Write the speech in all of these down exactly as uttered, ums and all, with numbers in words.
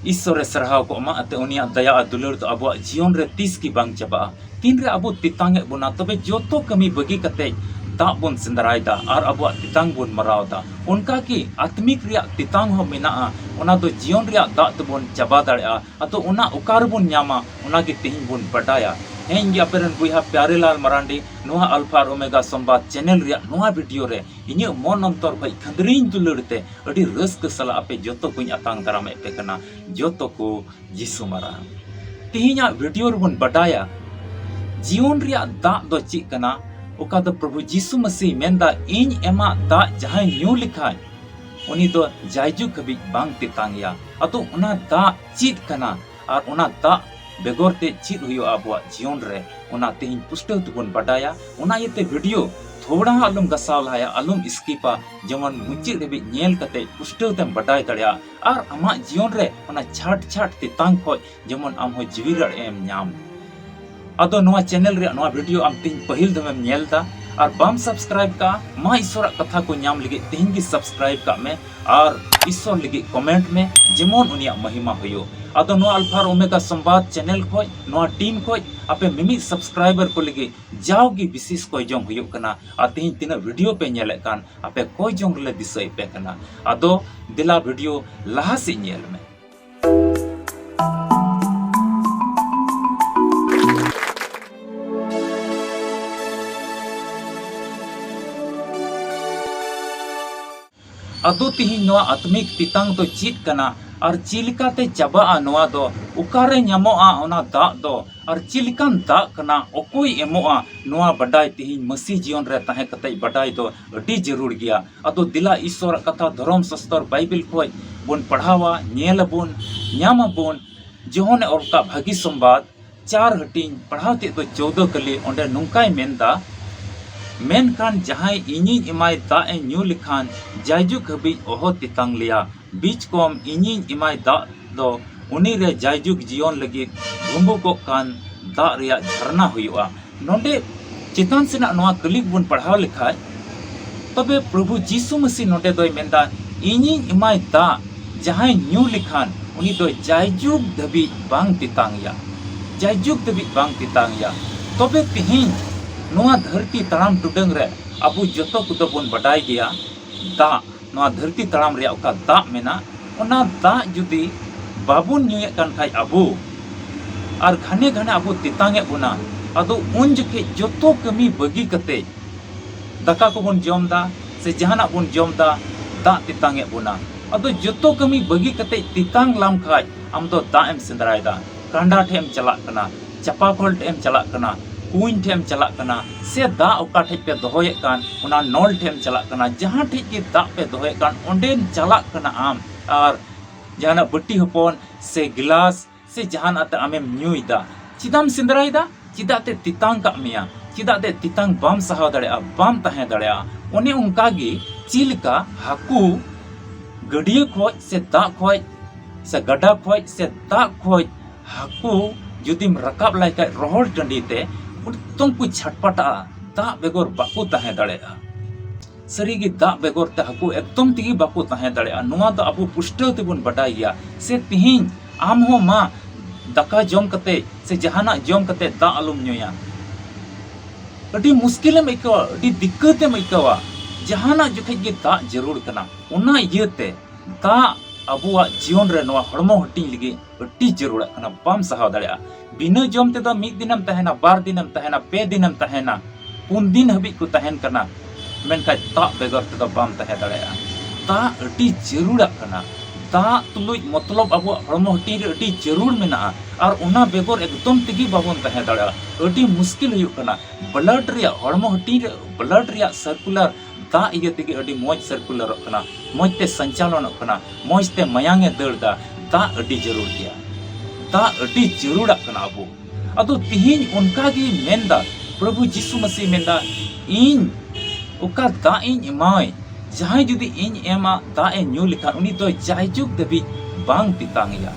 ᱤᱥᱥᱚᱨᱮ ᱥᱟᱨᱦᱟᱣ ᱠᱚᱜ ᱢᱟ, ᱟᱛᱮ ᱩᱱᱤᱭᱟᱜ ᱫᱟᱭᱟ ᱟᱨ ᱫᱩᱞᱟᱹᱲ ᱫᱚ ᱟᱵᱚᱣᱟᱜ ᱡᱤᱭᱚᱱ ᱨᱮ ᱛᱤᱥ ᱜᱮ ᱵᱟᱝ ᱪᱟᱵᱟᱜᱼᱟ᱾ ᱛᱤᱱᱨᱮ ᱟᱵᱚ ᱛᱮᱛᱟᱝ ᱮᱫ ᱵᱚᱱᱟ, ᱛᱚᱵᱮ ᱡᱚᱛᱚ ᱠᱟᱹᱢᱤ ᱵᱟᱹᱜᱤ ᱠᱟᱛᱮ ᱫᱟᱜ ᱵᱚᱱ ᱥᱮᱸᱫᱽᱨᱟᱭᱮᱫᱟ ᱟᱨ ᱟᱵᱚᱣᱟᱜ ᱛᱮᱛᱟᱝ ᱵᱚᱱ ᱢᱟᱨᱟᱣ ᱮᱫᱟ᱾ ᱚᱱᱠᱟ ᱜᱮ ᱟᱛᱢᱤᱠ ᱨᱮᱭᱟᱜ ᱛᱮᱛᱟᱝ ᱦᱚᱸ ᱢᱮᱱᱟᱜᱼᱟ, ᱚᱱᱟ ᱫᱚ ᱡᱤᱭᱚᱱ ᱨᱮᱭᱟᱜ ᱫᱟᱜ ᱛᱮᱵᱚᱱ ᱪᱟᱵᱟ ᱫᱟᱲᱮᱭᱟᱜᱼᱟ᱾ ᱟᱫᱚ ᱚᱱᱟ ᱚᱠᱟ ᱨᱮᱵᱚᱱ ᱧᱟᱢᱟ, ᱚᱱᱟ ᱜᱮ ᱛᱮᱦᱮᱧ ᱵᱚᱱ ᱵᱟᱰᱟᱭᱟ᱾ ᱦᱮᱸ, ᱤᱧ ᱜᱮ ᱟᱯᱮ ᱨᱮᱱ ᱵᱚᱭᱦᱟ ᱯᱭᱟᱨᱮ ᱞᱟᱞ ᱢᱟᱨᱟᱱᱰᱤ, ᱱᱚᱣᱟ ᱟᱞᱯᱷᱟ ᱟᱨ ᱳᱢᱮᱜᱟ ᱥᱚᱢᱵᱟᱫ ᱪᱮᱱᱮᱞ ᱨᱮᱭᱟᱜ ᱱᱚᱣᱟ ᱵᱷᱤᱰᱤᱭᱳ ᱨᱮ ᱤᱧᱟᱹᱜ ᱢᱚᱱ ᱚᱱᱛᱚᱨ ᱠᱷᱚᱱ ᱠᱷᱟᱹᱫᱽᱨᱤᱧ ᱫᱩᱞᱟᱹᱲ ᱛᱮ ᱟᱹᱰᱤ ᱨᱟᱹᱥᱠᱟᱹ ᱥᱟᱞᱟᱜ ᱟᱯᱮ ᱡᱚᱛᱚ ᱠᱚᱧ ᱟᱛᱟᱝ ᱫᱟᱨᱟᱢᱮᱫ ᱯᱮ ᱠᱟᱱᱟ᱾ ᱡᱚᱛᱚ ᱠᱚ ᱡᱤᱥᱩ ᱢᱟᱨᱟᱝ᱾ ᱛᱮᱦᱮᱧᱟᱜ ᱵᱷᱤᱰᱤᱭᱳ ᱨᱮᱵᱚᱱ ᱵᱟᱰᱟᱭᱟ ᱡᱤᱭᱚᱱ ᱨᱮᱭᱟᱜ ᱫᱟᱜ ᱫᱚ ᱪᱮᱫ ᱠᱟᱱᱟ, ᱚᱠᱟ ᱫᱚ ᱯᱨᱚᱵᱷᱩ ᱡᱤᱥᱩ ᱢᱟᱹᱥᱤ ᱢᱮᱱᱫᱟ, "ᱤᱧ ᱮᱢᱟᱜ ᱫᱟᱜ ᱡᱟᱦᱟᱸᱭ ᱧᱩ ᱞᱮᱠᱷᱟᱱ, ᱩᱱᱤ ᱫᱚ ᱡᱟᱭᱡᱩᱜᱽ ᱦᱟᱹᱵᱤᱡ ᱵᱟᱝ ᱛᱮᱛᱟᱝ ᱮᱭᱟ᱾" ᱟᱫᱚ ᱚᱱᱟ ᱫᱟᱜ ᱪᱮᱫ ᱠᱟᱱᱟ ᱟᱨ ᱚᱱᱟ ᱫᱟᱜ ᱵᱮᱜᱚᱨ ᱛᱮ ᱪᱮᱫ ᱦᱩᱭᱩᱜᱼᱟ ᱟᱵᱚᱣᱟᱜ ᱡᱤᱭᱚᱱ ᱨᱮ, ᱚᱱᱟ ᱛᱮᱦᱮᱧ ᱯᱩᱥᱴᱟᱹᱣ ᱛᱮᱵᱚᱱ ᱵᱟᱰᱟᱭᱟ᱾ ᱚᱱᱟ ᱤᱭᱟᱹᱛᱮ ᱵᱷᱤᱰᱤᱭᱳ ᱛᱷᱚᱲᱟ ᱦᱚᱸ ᱟᱞᱚᱢ ᱜᱟᱥᱟᱣ ᱞᱟᱦᱟᱭᱟ, ᱟᱞᱚᱢ ᱥᱠᱤᱯᱟ, ᱡᱮᱢᱚᱱ ᱢᱩᱪᱟᱹᱫ ᱦᱟᱹᱵᱤᱡ ᱧᱮᱞ ᱠᱟᱛᱮ ᱯᱩᱥᱴᱟᱹᱣ ᱛᱮᱢ ᱵᱟᱰᱟᱭ ᱫᱟᱲᱮᱭᱟᱜᱼᱟ ᱟᱨ ᱟᱢᱟᱜ ᱡᱤᱭᱚᱱ ᱨᱮ ᱚᱱᱟ ᱪᱷᱟᱴ ᱪᱷᱟᱴ ᱛᱮᱛᱟᱝ ᱠᱷᱚᱡ ᱡᱮᱢᱚᱱ ᱟᱢ ᱦᱚᱸ ᱡᱤᱣᱤ ᱨᱟᱲᱮᱡ ᱮᱢ ᱧᱟᱢ᱾ ᱟᱫᱚ ᱱᱚᱣᱟ ᱪᱮᱱᱮᱞ ᱨᱮᱭᱟᱜ ᱱᱚᱣᱟ ᱵᱷᱤᱰᱤᱭᱳ ᱟᱢ ᱛᱮᱦᱮᱧ ᱯᱟᱹᱦᱤᱞ ᱫᱚᱢᱮᱢ ᱧᱮᱞ ᱮᱫᱟ ᱟᱨ ᱵᱟᱢ ᱥᱟᱵᱥᱠᱨᱟᱭᱤᱵ ᱠᱟᱜᱼᱟ, ᱢᱟ ᱤᱥᱚᱨᱟᱜ ᱠᱟᱛᱷᱟ ᱠᱚ ᱧᱟᱢ ᱞᱟᱹᱜᱤᱫ ᱛᱮᱦᱮᱧ ᱜᱮ ᱥᱟᱵᱥᱠᱨᱟᱭᱤᱵ ᱠᱟᱜ ᱢᱮ ᱟᱨ ᱤᱥᱚᱨ ᱞᱟᱹᱜᱤᱫ ᱠᱚᱢᱮᱱᱴ ᱢᱮ, ᱡᱮᱢᱚᱱ ᱩᱱᱤᱭᱟᱜ ᱢᱚᱦᱤᱢᱟ ᱦᱩᱭᱩᱜ᱾ ᱟᱫᱚ ᱱᱚᱣᱟ ᱟᱞᱯᱷᱟ ᱟᱨ ᱳᱢᱮᱜᱟ ᱥᱚᱢᱵᱟᱫ ᱪᱮᱱᱮᱞ ᱠᱷᱚᱡ, ᱱᱚᱣᱟ ᱴᱤᱢ ᱠᱷᱚᱡ ᱟᱯᱮ ᱢᱤᱢᱤᱫ ᱥᱟᱵᱥᱠᱨᱟᱭᱵᱟᱨ ᱠᱚ ᱞᱟᱹᱜᱤᱫ ᱡᱟᱣᱜᱮ ᱵᱤᱥᱮᱥ ᱠᱚᱭ ᱡᱚᱝ ᱦᱩᱭᱩᱜ ᱠᱟᱱᱟ᱾ ᱟᱨ ᱛᱮᱦᱮᱧ ᱛᱤᱱᱟᱹᱜ ᱵᱷᱤᱰᱤᱭᱳ ᱯᱮ ᱧᱮᱞᱮᱫ ᱠᱟᱱ, ᱟᱯᱮ ᱠᱚᱭ ᱡᱚᱝ ᱨᱮᱞᱮ ᱫᱤᱥᱟᱹᱭᱮᱫ ᱯᱮ ᱠᱟᱱᱟ᱾ ᱟᱫᱚ ᱫᱮᱞᱟ ᱵᱷᱤᱰᱤᱭᱳ ᱞᱟᱦᱟ ᱥᱮᱫ ᱧᱮᱞ ᱢᱮ᱾ ᱟᱫᱚ ᱛᱤᱦᱤᱧ ᱱᱚᱣᱟ ᱟᱛᱢᱤᱠ ᱛᱮᱛᱟᱝ ᱫᱚ ᱪᱮᱫ ᱠᱟᱱᱟ ᱟᱨ ᱪᱮᱫ ᱞᱮᱠᱟᱛᱮ ᱪᱟᱵᱟᱜᱼᱟ ᱱᱚᱣᱟ ᱫᱚ? ᱚᱠᱟᱨᱮ ᱧᱟᱢᱚᱜᱼᱟ ᱚᱱᱟ ᱫᱟᱜ ᱫᱚ ᱟᱨ ᱪᱮᱫ ᱞᱮᱠᱟᱱ ᱫᱟᱜ ᱠᱟᱱᱟ? ᱚᱠᱚᱭ ᱮᱢᱚᱜᱼᱟ? ᱱᱚᱣᱟ ᱵᱟᱰᱟᱭ ᱛᱤᱦᱤᱧ ᱢᱟᱹᱥᱤ ᱡᱤᱭᱚᱱ ᱨᱮ ᱛᱟᱦᱮᱸ ᱠᱟᱛᱮ ᱵᱟᱰᱟᱭ ᱫᱚ ᱟᱹᱰᱤ ᱡᱟᱹᱨᱩᱲ ᱜᱮᱭᱟ᱾ ᱟᱫᱚ ᱫᱮᱞᱟ ᱤᱥᱚᱨᱟᱜ ᱠᱟᱛᱷᱟ ᱫᱷᱚᱨᱚᱢ ᱥᱟᱥᱛᱚᱨ ᱵᱟᱭᱵᱮᱞ ᱠᱷᱚᱡ ᱵᱚᱱ ᱯᱟᱲᱦᱟᱣᱟ, ᱧᱮᱞ ᱟᱵᱚᱱ, ᱧᱟᱢ ᱟᱵᱚᱱ᱾ ᱡᱚᱦᱚᱱᱮ ᱚᱞ ᱠᱟᱜ ᱵᱷᱟᱹᱜᱤ ᱥᱚᱢᱵᱟᱫ ᱪᱟᱨ ᱦᱟᱹᱴᱤᱧ ᱯᱟᱲᱦᱟᱣ ᱛᱮᱫ ᱫᱚ ᱪᱳᱣᱫᱚ ᱠᱟᱹᱞᱤ, ᱚᱸᱰᱮ ᱱᱚᱝᱠᱟᱭ ᱢᱮᱱᱫᱟ, "ᱢᱮᱱᱠᱷᱟᱱ ᱡᱟᱦᱟᱸᱭ ᱤᱧᱤᱧ ᱮᱢᱟᱭ ᱫᱟᱜ ᱮ ᱧᱩ ᱞᱮᱠᱷᱟᱱ ᱡᱟᱭᱡᱩᱜᱽ ᱦᱟᱹᱵᱤᱡ ᱚᱦᱚ ᱛᱮᱛᱟᱝ ᱞᱮᱭᱟ, ᱵᱤᱪᱠᱚᱢ ᱤᱧᱤᱧ ᱮᱢᱟᱭ ᱫᱟᱜ ᱫᱚ ᱩᱱᱤᱨᱮ ᱡᱟᱭᱡᱩᱜᱽ ᱡᱤᱭᱚᱱ ᱞᱟᱹᱜᱤᱫ ᱵᱷᱩᱢᱵᱩᱠᱚᱜ ᱠᱟᱱ ᱫᱟᱜ ᱨᱮᱭᱟᱜ ᱡᱷᱟᱨᱱᱟ ᱦᱩᱭᱩᱜᱼᱟ᱾" ᱱᱚᱰᱮ ᱪᱮᱛᱟᱱ ᱥᱮᱱᱟᱜ ᱱᱚᱣᱟ ᱠᱟᱹᱞᱤ ᱵᱚᱱ ᱯᱟᱲᱦᱟᱣ ᱞᱮᱠᱷᱟᱡ, ᱛᱚᱵᱮ ᱯᱨᱚᱵᱷᱩ ᱡᱤᱥᱩ ᱢᱟᱹᱥᱤ ᱱᱚᱰᱮ ᱫᱚᱭ ᱢᱮᱱᱫᱟ, "ᱤᱧᱤᱧ ᱮᱢᱟᱭ ᱫᱟᱜ, ᱡᱟᱦᱟᱸᱭ ᱧᱩ ᱞᱮᱠᱷᱟᱱ ᱩᱱᱤ ᱫᱚ ᱡᱟᱭᱡᱩᱜᱽ ᱫᱷᱟᱹᱵᱤᱡ ᱵᱟᱝ ᱛᱮᱛᱟᱝ ᱮᱭᱟ, ᱡᱟᱭᱡᱩᱜᱽ ᱫᱷᱟᱹᱵᱤᱡ ᱵᱟᱝ ᱛᱮᱛᱟᱝ ᱮᱭᱟ᱾ ᱛᱚᱵᱮ ᱛᱮᱦᱮᱧ ᱱᱚᱣᱟ ᱫᱷᱟᱹᱨᱛᱤ ᱛᱟᱲᱟᱢ ᱴᱩᱰᱟᱹᱝ ᱨᱮ ᱟᱵᱚ ᱡᱚᱛᱚ ᱠᱚᱫᱚ ᱵᱚᱱ ᱵᱟᱰᱟᱭ ᱜᱮᱭᱟ, ᱫᱟᱜ, ᱱᱚᱣᱟ ᱫᱷᱟᱹᱨᱛᱤ ᱛᱟᱲᱟᱢ ᱨᱮᱭᱟᱜ ᱚᱠᱟ ᱫᱟᱜ ᱢᱮᱱᱟᱜ, ᱚᱱᱟ ᱫᱟᱜ ᱡᱩᱫᱤ ᱵᱟᱵᱚᱱ ᱧᱩᱭᱮᱫ ᱠᱟᱱ ᱠᱷᱟᱡ ᱟᱵᱚ, ᱟᱨ ᱜᱷᱟᱱᱮ ᱜᱷᱟᱱᱮ ᱟᱵᱚ ᱛᱮᱛᱟᱝ ᱮᱫ ᱵᱚᱱᱟ, ᱟᱫᱚ ᱩᱱ ᱡᱚᱠᱷᱮᱡ ᱡᱚᱛᱚ ᱠᱟᱹᱢᱤ ᱵᱟᱹᱜᱤ ᱠᱟᱛᱮ ᱫᱟᱠᱟ ᱠᱚᱵᱚᱱ ᱡᱚᱢ ᱫᱟ ᱥᱮ ᱡᱟᱦᱟᱱᱟᱜ ᱵᱚᱱ ᱡᱚᱢ ᱫᱟ, ᱫᱟᱜ ᱛᱮᱛᱟᱝ ᱮᱫ ᱵᱚᱱᱟ᱾ ᱟᱫᱚ ᱡᱚᱛᱚ ᱠᱟᱹᱢᱤ ᱵᱟᱹᱜᱤ ᱠᱟᱛᱮ ᱛᱮᱛᱟᱝ ᱞᱟᱢ ᱠᱷᱟᱡ ᱟᱢ ᱫᱚ ᱫᱟᱜ ᱮᱢ ᱥᱮᱸᱫᱽᱨᱟᱭᱮᱫᱟ, ᱠᱟᱸᱰᱟ ᱴᱷᱮᱡ ᱮᱢ ᱪᱟᱞᱟᱜ ᱠᱟᱱᱟ, ᱪᱟᱯᱟ ᱠᱚᱞ ᱴᱷᱮᱡ ᱮᱢ ᱪᱟᱞᱟᱜ ᱠᱟᱱᱟ, ᱠᱩᱧ ᱴᱷᱮᱡ ᱮᱢ ᱪᱟᱞᱟᱜ ᱠᱟᱱᱟ, ᱥᱮ ᱫᱟᱜ ᱚᱠᱟ ᱴᱷᱮᱡ ᱯᱮ ᱫᱚᱦᱚᱭᱮᱫ ᱠᱟᱱ ᱚᱱᱟ ᱱᱚᱞ ᱴᱷᱮᱡ ᱮᱢ ᱪᱟᱞᱟᱜ ᱠᱟᱱᱟ, ᱡᱟᱦᱟᱸ ᱴᱷᱮᱡ ᱜᱮ ᱫᱟᱜ ᱯᱮ ᱫᱚᱦᱚᱭᱮᱫ ᱠᱟᱱ ᱚᱸᱰᱮᱢ ᱪᱟᱞᱟᱜ ᱠᱟᱱᱟ ᱟᱢ, ᱟᱨ ᱡᱟᱦᱟᱱᱟᱜ ᱵᱟᱹᱴᱤ ᱦᱚᱯᱚᱱ ᱥᱮ ᱜᱤᱞᱟᱥ ᱥᱮ ᱡᱟᱦᱟᱱᱟᱜ ᱛᱮ ᱟᱢᱮᱢ ᱧᱩᱭᱫᱟ᱾ ᱪᱮᱫᱟᱜ ᱮᱢ ᱥᱮᱸᱫᱽᱨᱟᱭᱮᱫᱟ? ᱪᱮᱫᱟᱜ ᱛᱮ ᱛᱮᱛᱟᱝ ᱠᱟᱜ ᱢᱮᱭᱟ? ᱪᱮᱫᱟᱜ ᱛᱮ ᱛᱮᱛᱟᱝ ᱵᱟᱢ ᱥᱟᱦᱟᱣ ᱫᱟᱲᱮᱭᱟᱜᱼᱟ, ᱵᱟᱢ ᱛᱟᱦᱮᱸ ᱫᱟᱲᱮᱭᱟᱜᱼᱟ? ᱚᱱᱮ ᱚᱱᱠᱟ ᱜᱮ ᱪᱮᱫ ᱞᱮᱠᱟ ᱦᱟᱹᱠᱩ ᱜᱟᱹᱰᱭᱟᱹ ᱠᱷᱚᱡ ᱥᱮ ᱫᱟᱜ ᱠᱷᱚᱡ ᱥᱮ ᱜᱟᱰᱟ ᱠᱷᱚᱡ ᱥᱮ ᱫᱟᱜ ᱠᱷᱚᱡ ᱦᱟᱹᱠᱩ ᱡᱩᱫᱤᱢ ᱨᱟᱠᱟᱵ ᱞᱟᱭ ᱠᱷᱟᱡ ᱨᱚᱦᱚᱲ ᱴᱟᱺᱰᱤ ᱛᱮ, ᱮᱠᱫᱚᱢ ᱠᱚ ᱪᱷᱟᱴᱯᱟᱴᱟᱜᱼᱟ, ᱫᱟᱜ ᱵᱮᱜᱚᱨ ᱵᱟᱠᱚ ᱛᱟᱦᱮᱸ ᱫᱟᱲᱮᱭᱟᱜᱼᱟ᱾ ᱥᱟᱹᱨᱤᱜᱮ ᱫᱟᱜ ᱵᱮᱜᱚᱨ ᱛᱮ ᱦᱟᱹᱠᱩ ᱮᱠᱫᱚᱢ ᱛᱮᱜᱮ ᱵᱟᱠᱚ ᱛᱟᱦᱮᱸ ᱫᱟᱲᱮᱭᱟᱜᱼᱟ᱾ ᱱᱚᱣᱟ ᱫᱚ ᱟᱵᱚ ᱯᱩᱥᱴᱟᱹᱣ ᱛᱮᱵᱚᱱ ᱵᱟᱰᱟᱭ ᱜᱮᱭᱟ᱾ ᱥᱮ ᱛᱮᱦᱮᱧ ᱟᱢ ᱦᱚᱸ ᱢᱟ ᱫᱟᱠᱟ ᱡᱚᱢ ᱠᱟᱛᱮ ᱥᱮ ᱡᱟᱦᱟᱱᱟᱜ ᱡᱚᱢ ᱠᱟᱛᱮ ᱫᱟᱜ ᱟᱞᱚᱢ ᱧᱩᱭᱟ᱾ ᱟᱹᱰᱤ ᱢᱩᱥᱠᱤᱞᱮᱢ ᱟᱹᱭᱠᱟᱹᱣᱟ, ᱟᱹᱰᱤ ᱫᱤᱠᱠᱟᱹᱛᱮᱢ ᱟᱹᱭᱠᱟᱹᱣᱟ᱾ ᱡᱟᱦᱟᱱᱟᱜ ᱡᱚᱠᱷᱮᱡ ᱜᱮ ᱫᱟᱜ ᱡᱟᱹᱨᱩᱲ ᱠᱟᱱᱟ᱾ ᱚᱱᱟ ᱤᱭᱟᱹᱛᱮ ᱫᱟᱜ ᱟᱵᱚᱣᱟᱜ ᱡᱤᱭᱚᱱ ᱨᱮ ᱱᱚᱣᱟ ᱦᱚᱲᱢᱚ ᱦᱟᱹᱴᱤᱧ ᱞᱟᱹᱜᱤᱫ ᱟᱹᱰᱤ ᱡᱟᱹᱨᱩᱲᱟᱜ ᱠᱟᱱᱟ, ᱵᱟᱢ ᱥᱟᱦᱟᱣ ᱫᱟᱲᱮᱭᱟᱜᱼᱟ᱾ ᱵᱤᱱᱟᱹ ᱡᱚᱢ ᱛᱮᱫᱚ ᱢᱤᱫ ᱫᱤᱱᱮᱢ ᱛᱟᱦᱮᱱᱟ, ᱵᱟᱨ ᱫᱤᱱᱮᱢ ᱛᱟᱦᱮᱱᱟ, ᱯᱮ ᱫᱤᱱᱮᱢ ᱛᱟᱦᱮᱱᱟ, ᱯᱩᱱ ᱫᱤᱱ ᱦᱟᱹᱵᱤᱡ ᱠᱚ ᱛᱟᱦᱮᱱ ᱠᱟᱱᱟ, ᱢᱮᱱᱠᱷᱟᱱ ᱫᱟᱜ ᱵᱮᱜᱚᱨ ᱛᱮᱫᱚ ᱵᱟᱢ ᱛᱟᱦᱮᱸ ᱫᱟᱲᱮᱭᱟᱜᱼᱟ᱾ ᱫᱟᱜ ᱟᱹᱰᱤ ᱡᱟᱹᱨᱩᱲᱟᱜ ᱠᱟᱱᱟ᱾ ᱫᱟᱜ ᱛᱩᱞᱩᱡ ᱢᱚᱛᱞᱚᱵ ᱟᱵᱚᱣᱟᱜ ᱦᱚᱲᱢᱚ ᱦᱟᱹᱴᱤᱧ ᱨᱮ ᱟᱹᱰᱤ ᱡᱟᱹᱨᱩᱲ ᱢᱮᱱᱟᱜᱼᱟ, ᱟᱨ ᱚᱱᱟ ᱵᱮᱜᱚᱨ ᱮᱠᱫᱚᱢ ᱛᱮᱜᱮ ᱵᱟᱵᱚᱱ ᱛᱟᱦᱮᱸ ᱫᱟᱲᱮᱭᱟᱜᱼᱟ᱾ ᱟᱹᱰᱤ ᱢᱩᱥᱠᱤᱞ ᱦᱩᱭᱩᱜ ᱠᱟᱱᱟ᱾ blood ᱨᱮᱭᱟᱜ, ᱦᱚᱲᱢᱚ ᱦᱟᱹᱴᱤᱧ ᱨᱮ blood ᱨᱮᱭᱟᱜ circular ᱫᱟᱜ ᱤᱭᱟᱹ ᱛᱮᱜᱮ ᱟᱹᱰᱤ ᱢᱚᱡᱽ ᱥᱟᱨᱠᱩᱞᱟᱨᱚᱜ ᱠᱟᱱᱟ, ᱢᱚᱡᱽ ᱛᱮ ᱥᱚᱧᱪᱟᱞᱚᱱᱚᱜ ᱠᱟᱱᱟ, ᱢᱚᱡᱽ ᱛᱮ ᱢᱟᱭᱟᱝ ᱮ ᱫᱟᱹᱲ ᱫᱟ᱾ ᱫᱟᱜ ᱟᱹᱰᱤ ᱡᱟᱹᱨᱩᱲ ᱜᱮᱭᱟ, ᱫᱟᱜ ᱟᱹᱰᱤ ᱡᱟᱹᱨᱩᱲᱟᱜ ᱠᱟᱱᱟ ᱟᱵᱚ᱾ ᱟᱫᱚ ᱛᱤᱦᱤᱧ ᱚᱱᱠᱟ ᱜᱮ ᱢᱮᱱᱫᱟ, ᱯᱨᱚᱵᱷᱩ ᱡᱤᱥᱩ ᱢᱟᱥᱤ ᱢᱮᱱᱫᱟ, ᱤᱧ ᱚᱠᱟ ᱫᱟᱜ ᱤᱧ ᱮᱢᱟᱭ, ᱡᱟᱦᱟᱸᱭ ᱡᱩᱫᱤ ᱤᱧ ᱮᱢᱟ ᱫᱟᱜ ᱮ ᱧᱩ ᱞᱮᱠᱷᱟᱱ ᱩᱱᱤ ᱫᱚ ᱡᱟᱭᱡᱩᱜᱽ ᱫᱷᱟᱹᱵᱤᱡ ᱵᱟᱝ ᱛᱮᱛᱟᱝ ᱮᱭᱟ᱾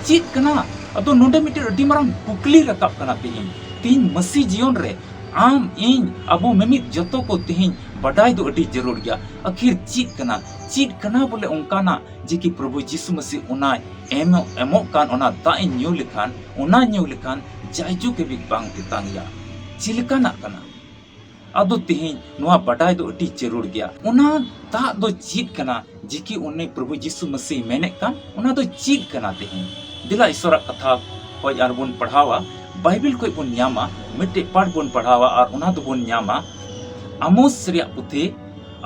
ᱪᱮᱫ ᱠᱟᱱᱟ? ᱟᱫᱚ ᱱᱚᱰᱮ ᱢᱤᱫᱴᱮᱱ ᱟᱹᱰᱤ ᱢᱟᱨᱟᱝ ᱠᱩᱠᱞᱤ ᱨᱟᱠᱟᱵ ᱠᱟᱱᱟ ᱛᱤᱦᱤᱧ᱾ ᱛᱤᱦᱤᱧ ᱢᱟᱹᱥᱤ ᱡᱤᱭᱚᱱ ᱨᱮ ᱟᱢ, ᱤᱧ, ᱟᱵᱚ ᱢᱤᱢᱤᱫ ᱡᱚᱛᱚ ᱠᱚ ᱛᱤᱦᱤᱧ ᱵᱟᱰᱟᱭ ᱫᱚ ᱟᱹᱰᱤ ᱡᱟᱹᱨᱩᱲ ᱜᱮᱭᱟ᱾ ᱟᱹᱠᱷᱤᱨ ᱪᱮᱫ ᱠᱟᱱᱟ, ᱪᱮᱫ ᱠᱟᱱᱟ ᱵᱚᱞᱮ ᱚᱱᱠᱟᱱᱟᱜ ᱡᱮ ᱠᱤ ᱯᱨᱚᱵᱷᱩ ᱡᱤᱥᱩ ᱢᱟᱹᱥᱤ ᱚᱱᱟ ᱮᱢᱚᱜ, ᱮᱢᱚᱜ ᱠᱟᱱ, ᱚᱱᱟ ᱫᱟᱜ ᱤᱧ ᱧᱩ ᱞᱮᱠᱷᱟᱱ, ᱚᱱᱟ ᱧᱩ ᱞᱮᱠᱷᱟᱱ ᱡᱟᱭᱡᱩᱜᱽ ᱦᱟᱹᱵᱤᱡ ᱵᱟᱝ ᱛᱮᱛᱟᱝ ᱜᱮᱭᱟ᱾ ᱪᱮᱫ ᱞᱮᱠᱟᱱᱟᱜ ᱠᱟᱱᱟ? ᱟᱫᱚ ᱛᱮᱦᱮᱧ ᱱᱚᱣᱟ ᱵᱟᱰᱟᱭ ᱫᱚ ᱟᱹᱰᱤ ᱡᱟᱹᱨᱩᱲ ᱜᱮᱭᱟ᱾ ᱚᱱᱟ ᱫᱟᱜ ᱫᱚ ᱪᱮᱫ ᱠᱟᱱᱟ? ᱡᱮ ᱠᱤ ᱩᱱᱤ ᱯᱨᱚᱵᱷᱩ ᱡᱤᱥᱩ ᱢᱟᱹᱥᱤ ᱢᱮᱱᱮᱫ ᱠᱟᱱ, ᱚᱱᱟ ᱫᱚ ᱪᱮᱫ ᱠᱟᱱᱟ? ᱛᱮᱦᱮᱧ ᱫᱮᱞᱟ ᱤᱥᱚᱨᱟᱜ ᱠᱟᱛᱷᱟ ᱠᱷᱚᱡ ᱟᱨ ᱵᱚᱱ ᱯᱟᱲᱦᱟᱣᱟ, ᱵᱟᱭᱵᱮᱞ ᱠᱷᱚᱡ ᱵᱚᱱ ᱧᱟᱢᱟ, ᱢᱤᱫᱴᱮᱡ ᱯᱟᱴ ᱵᱚᱱ ᱯᱟᱲᱦᱟᱣᱟ ᱟᱨ ᱚᱱᱟ ᱫᱚᱵᱚᱱ ᱧᱟᱢᱟ ᱟᱢᱳᱥ ᱨᱮᱭᱟᱜ ᱯᱩᱛᱷᱤ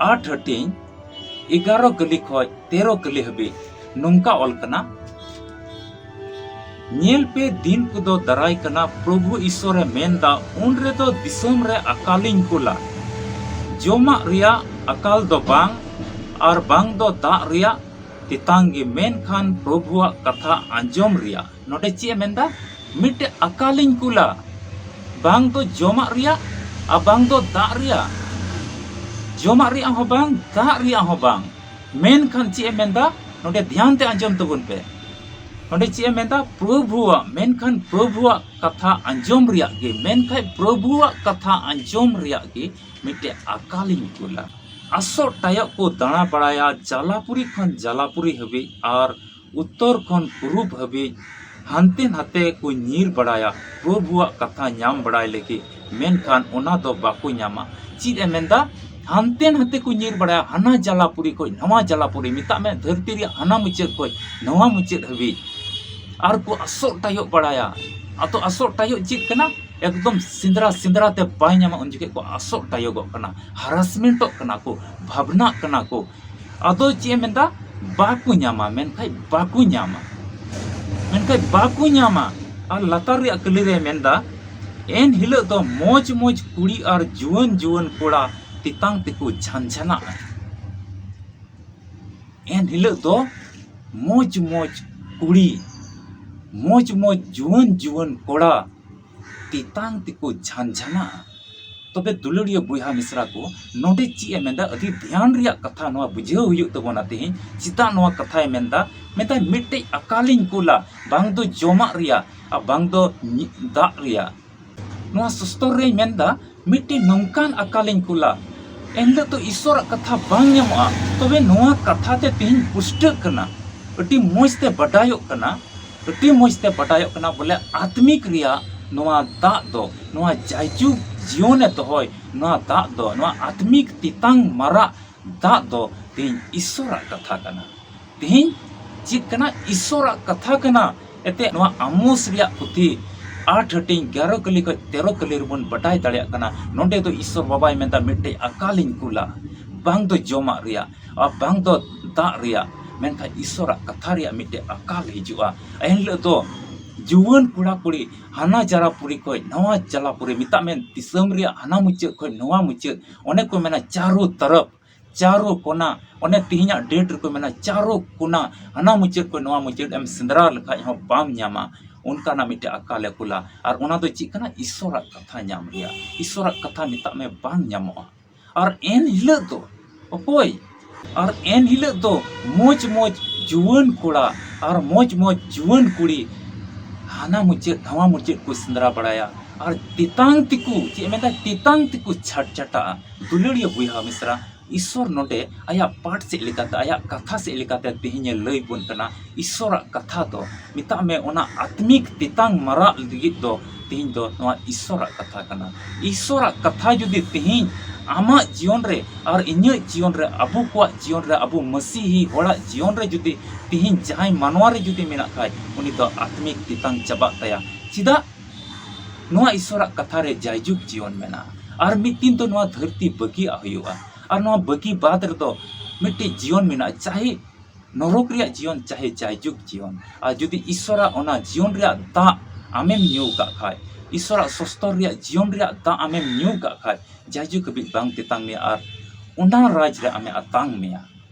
ᱟᱴ ᱦᱟᱹᱴᱤᱧ ᱮᱜᱟᱨᱚ ᱠᱟᱹᱞᱤ ᱠᱷᱚᱡ ᱛᱮᱨᱚ ᱠᱟᱹᱞᱤ ᱦᱟᱹᱵᱤᱡ᱾ ᱱᱚᱝᱠᱟ ᱚᱞ ᱠᱟᱱᱟ, ᱧᱮᱞ ᱯᱮ, ᱫᱤᱱ ᱠᱚᱫᱚ ᱫᱟᱨᱟᱭ ᱠᱟᱱᱟ, ᱯᱨᱚᱵᱷᱩ ᱤᱥᱚᱨᱮ ᱢᱮᱱᱫᱟ, ᱩᱱ ᱨᱮᱫᱚ ᱫᱤᱥᱚᱢ ᱨᱮ ᱟᱠᱟᱞᱤᱧ ᱠᱩᱞᱟ᱾ ᱡᱚᱢᱟᱜ ᱨᱮᱭᱟᱜ ᱟᱠᱟᱞ ᱫᱚ ᱵᱟᱝ, ᱟᱨ ᱵᱟᱝ ᱫᱚ ᱫᱟᱜ ᱨᱮᱭᱟᱜ ᱛᱮᱛᱟᱝ ᱜᱮ, ᱢᱮᱱᱠᱷᱟᱱ ᱯᱨᱚᱵᱷᱩᱣᱟᱜ ᱠᱟᱛᱷᱟ ᱟᱸᱡᱚᱢ ᱨᱮᱭᱟᱜ᱾ ᱱᱚᱰᱮ ᱪᱮᱫ ᱮ ᱢᱮᱱᱫᱟ? ᱢᱤᱫᱴᱮᱡ ᱟᱠᱟᱞᱤᱧ ᱠᱩᱞᱟ, ᱵᱟᱝ ᱫᱚ ᱡᱚᱢᱟᱜ ᱨᱮᱭᱟᱜ ᱟᱨ ᱵᱟᱝ ᱫᱚ ᱫᱟᱜ ᱨᱮᱭᱟᱜ᱾ ᱡᱚᱢᱟᱜ ᱨᱮᱭᱟᱜ ᱦᱚᱸ ᱵᱟᱝ, ᱫᱟᱜ ᱨᱮᱭᱟᱜ ᱦᱚᱸ ᱵᱟᱝ᱾ ᱢᱮᱱᱠᱷᱟᱱ ᱪᱮᱫ ᱮ ᱢᱮᱱᱫᱟ? ᱱᱚᱰᱮ ᱫᱷᱮᱭᱟᱱ ᱛᱮ ᱟᱸᱡᱚᱢ ᱛᱟᱵᱚᱱ ᱯᱮ᱾ ᱱᱚᱰᱮ ᱪᱮᱫ ᱮ ᱢᱮᱱᱫᱟ? ᱯᱨᱚᱵᱷᱩᱣᱟᱜ, ᱢᱮᱱᱠᱷᱟᱱ ᱯᱨᱚᱵᱷᱩᱣᱟᱜ ᱠᱟᱛᱷᱟ ᱟᱸᱡᱚᱢ ᱨᱮᱭᱟᱜ ᱜᱮ, ᱢᱮᱱᱠᱷᱟᱱ ᱯᱨᱚᱵᱷᱩᱣᱟᱜ ᱠᱟᱛᱷᱟ ᱟᱸᱡᱚᱢ ᱨᱮᱭᱟᱜ ᱜᱮ ᱢᱤᱫᱴᱮᱡ ᱟᱠᱟᱞᱤᱧ ᱠᱩᱞᱟ᱾ ᱟᱥᱚᱜ ᱴᱟᱭᱚᱜ ᱠᱚ ᱫᱟᱬᱟ ᱵᱟᱲᱟᱭᱟ, ᱡᱟᱞᱟᱯᱩᱨᱤ ᱠᱷᱚᱱ ᱡᱟᱞᱟᱯᱩᱨᱤ ᱦᱟᱹᱵᱤᱡ ᱟᱨ ᱩᱛᱛᱚᱨ ᱠᱷᱚᱱ ᱯᱩᱨᱩᱵ ᱦᱟᱹᱵᱤᱡ ᱦᱟᱱᱛᱮ ᱱᱟᱛᱮ ᱠᱚ ᱧᱤᱨ ᱵᱟᱲᱟᱭᱟ ᱯᱨᱚᱵᱷᱩᱣᱟᱜ ᱠᱟᱛᱷᱟ ᱧᱟᱢ ᱵᱟᱲᱟᱭ ᱞᱟᱹᱜᱤᱫ, ᱢᱮᱱᱠᱷᱟᱱ ᱚᱱᱟ ᱫᱚ ᱵᱟᱠᱚ ᱧᱟᱢᱟ᱾ ᱪᱮᱫ ᱮ ᱢᱮᱱᱫᱟ? ᱦᱟᱱᱛᱮ ᱱᱟᱛᱮ ᱠᱚ ᱧᱤᱨ ᱵᱟᱲᱟᱭᱟ, ᱦᱟᱱᱟ ᱡᱟᱞᱟᱯᱩᱨᱤ ᱠᱷᱚᱡ ᱱᱟᱣᱟ ᱡᱟᱞᱟᱯᱩᱨᱤ, ᱢᱮᱛᱟᱜ ᱢᱮ ᱫᱷᱟᱹᱨᱛᱤ ᱨᱮᱭᱟᱜ ᱦᱟᱱᱟ ᱢᱩᱪᱟᱹᱫ ᱠᱷᱚᱡ ᱱᱟᱣᱟ ᱢᱩᱪᱟᱹᱫ ᱦᱟᱹᱵᱤᱡ, ᱟᱨ ᱠᱚ ᱟᱥᱚᱜ ᱴᱟᱭᱚᱜ ᱵᱟᱲᱟᱭᱟ᱾ ᱟᱫᱚ ᱟᱥᱚᱜ ᱴᱟᱭᱚᱜ ᱪᱮᱫ ᱠᱟᱱᱟ? ᱮᱠᱫᱚᱢ ᱥᱮᱸᱫᱽᱨᱟ ᱥᱮᱸᱫᱽᱨᱟ ᱛᱮ ᱵᱟᱭ ᱧᱟᱢᱟ, ᱩᱱ ᱡᱚᱠᱷᱮᱡ ᱠᱚ ᱟᱥᱚᱜ ᱴᱟᱭᱚᱜᱚᱜ ᱠᱟᱱᱟ, ᱦᱟᱨᱟᱥᱢᱮᱱᱴᱚᱜ ᱠᱟᱱᱟ ᱠᱚ, ᱵᱷᱟᱵᱽᱱᱟᱜ ᱠᱟᱱᱟ ᱠᱚ᱾ ᱟᱫᱚ ᱪᱮᱫ ᱮ ᱢᱮᱱᱫᱟ? ᱵᱟᱠᱚ ᱧᱟᱢᱟ, ᱢᱮᱱᱠᱷᱟᱡ ᱵᱟᱠᱚ ᱧᱟᱢᱟ, ᱢᱮᱱᱠᱷᱟᱡ ᱵᱟᱠᱚ ᱧᱟᱢᱟ᱾ ᱟᱨ ᱞᱟᱛᱟᱨ ᱨᱮᱭᱟᱜ ᱠᱟᱹᱞᱤ ᱨᱮ ᱢᱮᱱᱫᱟ, ᱮᱱ ᱦᱤᱞᱳᱜ ᱫᱚ ᱢᱚᱡᱽ ᱢᱚᱡᱽ ᱠᱩᱲᱤ ᱟᱨ ᱡᱩᱣᱟᱹᱱ ᱡᱩᱣᱟᱹᱱ ᱠᱚᱲᱟ ᱛᱮᱛᱟᱝ ᱛᱮᱠᱚ ᱡᱷᱟᱱᱡᱷᱟᱱᱟᱜᱼᱟ᱾ ᱮᱱ ᱦᱤᱞᱳᱜ ᱫᱚ ᱢᱚᱡᱽ ᱢᱚᱡᱽ ᱠᱩᱲᱤ, ᱢᱚᱡᱽ ᱢᱚᱡᱽ ᱡᱩᱣᱟᱹᱱ ᱡᱩᱣᱟᱹᱱ ᱠᱚᱲᱟ ᱛᱮᱛᱟᱝ ᱛᱮᱠᱚ ᱡᱷᱟᱱᱡᱷᱟᱱᱟᱜᱼᱟ᱾ ᱛᱚᱵᱮ ᱫᱩᱞᱟᱹᱲᱤᱭᱟᱹ ᱵᱚᱭᱦᱟ ᱢᱤᱥᱨᱟ ᱠᱚ, ᱱᱚᱰᱮ ᱪᱮᱫ ᱮ ᱢᱮᱱᱫᱟ? ᱟᱹᱰᱤ ᱫᱷᱮᱭᱟᱱ ᱨᱮᱭᱟᱜ ᱠᱟᱛᱷᱟ ᱱᱚᱣᱟ ᱵᱩᱡᱷᱟᱹᱣ ᱦᱩᱭᱩᱜ ᱛᱟᱵᱚᱱᱟ ᱛᱮᱦᱮᱧ᱾ ᱪᱮᱫᱟᱜ ᱱᱚᱣᱟ ᱠᱟᱛᱷᱟᱭ ᱢᱮᱱᱫᱟ? ᱢᱮᱱᱫᱟᱭ, ᱢᱤᱫᱴᱮᱡ ᱟᱠᱟᱞᱤᱧ ᱠᱩᱞᱟ, ᱵᱟᱝ ᱫᱚ ᱡᱚᱢᱟᱜ ᱨᱮᱭᱟᱜ ᱟᱨ ᱵᱟᱝ ᱫᱚ ᱧᱤ-, ᱫᱟᱜ ᱨᱮᱭᱟᱜ᱾ ᱱᱚᱣᱟ ᱥᱚᱥᱛᱚᱨ ᱨᱮᱭ ᱢᱮᱱᱫᱟ, ᱢᱤᱫᱴᱮᱡ ᱱᱚᱝᱠᱟᱱ ᱟᱠᱟᱞᱤᱧ ᱠᱩᱞᱟ, ᱮᱱᱦᱤᱞᱳᱜ ᱫᱚ ᱤᱥᱥᱚᱨᱟᱜ ᱠᱟᱛᱷᱟ ᱵᱟᱝ ᱧᱟᱢᱚᱜᱼᱟ᱾ ᱛᱚᱵᱮ ᱱᱚᱣᱟ ᱠᱟᱛᱷᱟ ᱛᱮ ᱛᱮᱦᱮᱧ ᱯᱩᱥᱴᱟᱹᱜ ᱠᱟᱱᱟ, ᱟᱹᱰᱤ ᱢᱚᱡᱽ ᱛᱮ ᱵᱟᱰᱟᱭᱚᱜ ᱠᱟᱱᱟ, ᱟᱹᱰᱤ ᱢᱚᱡᱽ ᱛᱮ ᱵᱟᱰᱟᱭᱚᱜ ᱠᱟᱱᱟ ᱵᱚᱞᱮ ᱟᱛᱢᱤᱠ ᱨᱮᱭᱟᱜ ᱱᱚᱣᱟ ᱫᱟᱜ ᱫᱚ, ᱱᱚᱣᱟ ᱡᱟᱭᱡᱩᱜᱽ ᱡᱤᱭᱚᱱᱮ ᱫᱚᱦᱚᱭ, ᱱᱚᱣᱟ ᱫᱟᱜ ᱫᱚ, ᱱᱚᱣᱟ ᱟᱛᱢᱤᱠ ᱛᱮᱛᱟᱝ ᱢᱟᱨᱟᱜ ᱫᱟᱜ ᱫᱚ ᱛᱮᱦᱮᱧ ᱤᱥᱥᱚᱨᱟᱜ ᱠᱟᱛᱷᱟ ᱠᱟᱱᱟ᱾ ᱛᱮᱦᱮᱧ ᱪᱮᱫ ᱠᱟᱱᱟ? ᱤᱥᱥᱚᱨᱟᱜ ᱠᱟᱛᱷᱟ ᱠᱟᱱᱟ᱾ ᱮᱱᱛᱮ ᱱᱚᱣᱟ ᱟᱢᱳᱥ ᱨᱮᱭᱟᱜ ᱯᱩᱛᱷᱤ ᱟᱴ ᱦᱟᱹᱴᱤᱧ ᱜᱮᱞ ᱠᱟᱹᱞᱤ ᱠᱷᱚᱱ ᱛᱮᱨᱚ ᱠᱟᱹᱞᱤ ᱨᱮᱵᱚᱱ ᱵᱟᱰᱟᱭ ᱫᱟᱲᱮᱭᱟᱜ ᱠᱟᱱᱟ᱾ ᱱᱚᱰᱮ ᱫᱚ ᱤᱥᱥᱚᱨ ᱵᱟᱵᱟᱭ ᱢᱮᱱᱫᱟ, "ᱢᱤᱫᱴᱮᱡ ᱟᱠᱟᱞᱤᱧ ᱠᱩᱞᱟ, ᱵᱟᱝ ᱫᱚ ᱡᱚᱢᱟᱜ ᱨᱮᱭᱟᱜ ᱟᱨ ᱵᱟᱝ ᱫᱚ ᱫᱟᱜ ᱨᱮᱭᱟᱜ", ᱢᱮᱱᱠᱷᱟᱱ ᱤᱥᱥᱚᱨᱟᱜ ᱠᱟᱛᱷᱟ ᱨᱮᱭᱟᱜ ᱢᱤᱫᱴᱮᱡ ᱟᱠᱟᱞ ᱦᱤᱡᱩᱜᱼᱟ᱾ ᱮᱱᱦᱤᱞᱳᱜ ᱫᱚ ᱡᱩᱣᱟᱹᱱ ᱠᱚᱲᱟ ᱠᱩᱲᱤ ᱦᱟᱱᱟ ᱡᱟᱞᱟᱯᱩᱨᱤ ᱠᱷᱚᱱ ᱱᱚᱣᱟ ᱡᱟᱞᱟᱯᱩᱨᱤ, ᱢᱮᱛᱟᱜ ᱢᱮ ᱫᱤᱥᱚᱢ ᱨᱮᱭᱟᱜ ᱦᱟᱱᱟ ᱢᱩᱪᱟᱹᱫ ᱠᱷᱚᱱ ᱱᱚᱣᱟ ᱢᱩᱪᱟᱹᱫ, ᱚᱱᱮ ᱠᱚ ᱢᱮᱱᱟ ᱪᱟᱨᱳ ᱛᱚᱨᱚᱯ, ᱪᱟᱨᱳ ᱠᱚᱱᱟ, ᱚᱱᱮ ᱛᱮᱦᱮᱧᱟᱜ date ᱨᱮᱠᱚ ᱢᱮᱱᱟ ᱪᱟᱨᱳ ᱠᱚᱱᱟ, ᱦᱟᱱᱟ ᱢᱩᱪᱟᱹᱫ ᱠᱷᱚᱱ ᱱᱚᱣᱟ ᱢᱩᱪᱟᱹᱫ ᱮᱢ ᱥᱮᱸᱫᱽᱨᱟ ᱞᱮᱠᱷᱟᱡ ᱦᱚᱸ ᱵᱟᱢ ᱧᱟᱢᱟ᱾ ᱚᱱᱠᱟᱱᱟᱜ ᱢᱤᱫᱴᱮᱡ ᱟᱠᱟᱞᱮ ᱠᱩᱞᱟ᱾ ᱟᱨ ᱚᱱᱟ ᱫᱚ ᱪᱮᱫ ᱠᱟᱱᱟ? ᱤᱥᱥᱚᱨᱟᱜ ᱠᱟᱛᱷᱟ ᱧᱟᱢ ᱨᱮᱭᱟᱜ᱾ ᱤᱥᱥᱚᱨᱟᱜ ᱠᱟᱛᱷᱟ ᱢᱮᱛᱟᱜ ᱢᱮ ᱵᱟᱝ ᱧᱟᱢᱚᱜᱼᱟ᱾ ᱟᱨ ᱮᱱ ᱦᱤᱞᱳᱜ ᱫᱚ ᱚᱠᱚᱭ? ᱟᱨ ᱮᱱ ᱦᱤᱞᱳᱜ ᱫᱚ ᱢᱚᱡᱽ ᱢᱚᱡᱽ ᱡᱩᱣᱟᱹᱱ ᱠᱚᱲᱟ ᱟᱨ ᱢᱚᱡᱽ ᱢᱚᱡᱽ ᱡᱩᱣᱟᱹᱱ ᱠᱩᱲᱤ ᱦᱟᱱᱟ ᱢᱩᱪᱟᱹᱫ ᱱᱟᱣᱟ ᱢᱩᱪᱟᱹᱫ ᱠᱚ ᱥᱮᱸᱫᱽᱨᱟ ᱵᱟᱲᱟᱭᱟ᱾ ᱟᱨ ᱛᱮᱛᱟᱝ ᱛᱮᱠᱚ, ᱪᱮᱫ ᱢᱮᱛᱟᱭ, ᱛᱮᱛᱟᱝ ᱛᱮᱠᱚ ᱪᱷᱟᱴᱪᱷᱟᱴᱟᱜᱼᱟ᱾ ᱫᱩᱞᱟᱹᱲᱤᱭᱟᱹ ᱵᱚᱭᱦᱟ ᱢᱤᱥᱨᱟ, ᱤᱥᱥᱚᱨ ᱱᱚᱰᱮ ᱟᱭᱟᱜ ᱯᱟᱴ ᱥᱮᱫ ᱞᱮᱠᱟᱛᱮ, ᱟᱭᱟᱜ ᱠᱟᱛᱷᱟ ᱥᱮᱫ ᱞᱮᱠᱟᱛᱮ ᱛᱮᱦᱮᱧ ᱮ ᱞᱟᱹᱭ ᱵᱚᱱ ᱠᱟᱱᱟ᱾ ᱤᱥᱥᱚᱨᱟᱜ ᱠᱟᱛᱷᱟ ᱫᱚ, ᱢᱮᱛᱟᱜ ᱢᱮ, ᱚᱱᱟ ᱟᱛᱢᱤᱠ ᱛᱮᱛᱟᱝ ᱢᱟᱨᱟᱜ ᱞᱟᱹᱜᱤᱫ ᱫᱚ ᱛᱮᱦᱮᱧ ᱫᱚ ᱱᱚᱣᱟ ᱤᱥᱥᱚᱨᱟᱜ ᱠᱟᱛᱷᱟ ᱠᱟᱱᱟ᱾ ᱤᱥᱥᱚᱨᱟᱜ ᱠᱟᱛᱷᱟ ᱡᱩᱫᱤ ᱛᱮᱦᱮᱧ ᱟᱢᱟᱜ ᱡᱤᱭᱚᱱ ᱨᱮ ᱟᱨ ᱤᱧᱟᱹᱜ ᱡᱤᱭᱚᱱ ᱨᱮ, ᱟᱵᱚ ᱠᱚᱣᱟᱜ ᱡᱤᱭᱚᱱ ᱨᱮ, ᱟᱵᱚ ᱢᱟᱹᱥᱤᱦᱤ ᱦᱚᱲᱟᱜ ᱡᱤᱭᱚᱱ ᱨᱮ ᱡᱩᱫᱤ ᱛᱮᱦᱮᱧ ᱡᱟᱦᱟᱸᱭ ᱢᱟᱱᱣᱟ ᱨᱮ ᱡᱩᱫᱤ ᱢᱮᱱᱟᱜ ᱠᱷᱟᱡ, ᱩᱱᱤ ᱫᱚ ᱟᱛᱢᱤᱠ ᱛᱮᱛᱟᱝ ᱪᱟᱵᱟᱜ ᱛᱟᱭᱟ᱾ ᱪᱮᱫᱟᱜ? ᱱᱚᱣᱟ ᱤᱥᱥᱚᱨᱟᱜ ᱠᱟᱛᱷᱟ ᱨᱮ ᱡᱟᱭᱡᱩᱜᱽ ᱡᱤᱭᱚᱱ ᱢᱮᱱᱟᱜᱼᱟ᱾ ᱟᱨ ᱢᱤᱫ ᱫᱤᱱ ᱫᱚ ᱱᱚᱣᱟ ᱫᱷᱟᱹᱨᱛᱤ ᱵᱟᱹᱜᱤᱭᱟᱜ ᱦᱩᱭᱩᱜᱼᱟ᱾ ᱟᱨ ᱱᱚᱣᱟ ᱵᱟᱹᱜᱤ ᱵᱟᱫ ᱨᱮᱫᱚ ᱢᱤᱫᱴᱤᱡ ᱡᱤᱭᱚᱱ ᱢᱮᱱᱟᱜᱼᱟ, ᱪᱟᱦᱮ ᱱᱚᱨᱚᱠ ᱨᱮᱭᱟᱜ ᱡᱤᱭᱚᱱ, ᱪᱟᱦᱮ ᱡᱟᱭᱡᱩᱜᱽ ᱡᱤᱭᱚᱱ᱾ ᱟᱨ ᱡᱩᱫᱤ ᱤᱥᱥᱚᱨᱟᱜ ᱚᱱᱟ ᱡᱤᱭᱚᱱ ᱨᱮᱭᱟᱜ ᱫᱟᱜ ᱟᱢᱮᱢ ᱧᱩ ᱠᱟᱜ ᱠᱷᱟᱡ, ᱤᱥᱥᱚᱨᱟᱜ ᱥᱚᱥᱛᱚᱨ ᱨᱮᱭᱟᱜ ᱡᱤᱭᱚᱱ ᱨᱮᱭᱟᱜ ᱫᱟᱜ ᱟᱢᱮᱢ ᱧᱩ ᱠᱟᱜ ᱠᱷᱟᱡ, ᱡᱟᱭᱡᱩᱜᱽ ᱦᱟᱹᱵᱤᱡ ᱵᱟᱝ ᱛᱮᱛᱟᱝ ᱢᱮᱭᱟ ᱟᱨ ᱚᱱᱟ ᱨᱟᱡᱽ ᱨᱮ ᱟᱢᱮ ᱟᱛᱟᱝ ᱢᱮᱭᱟ᱾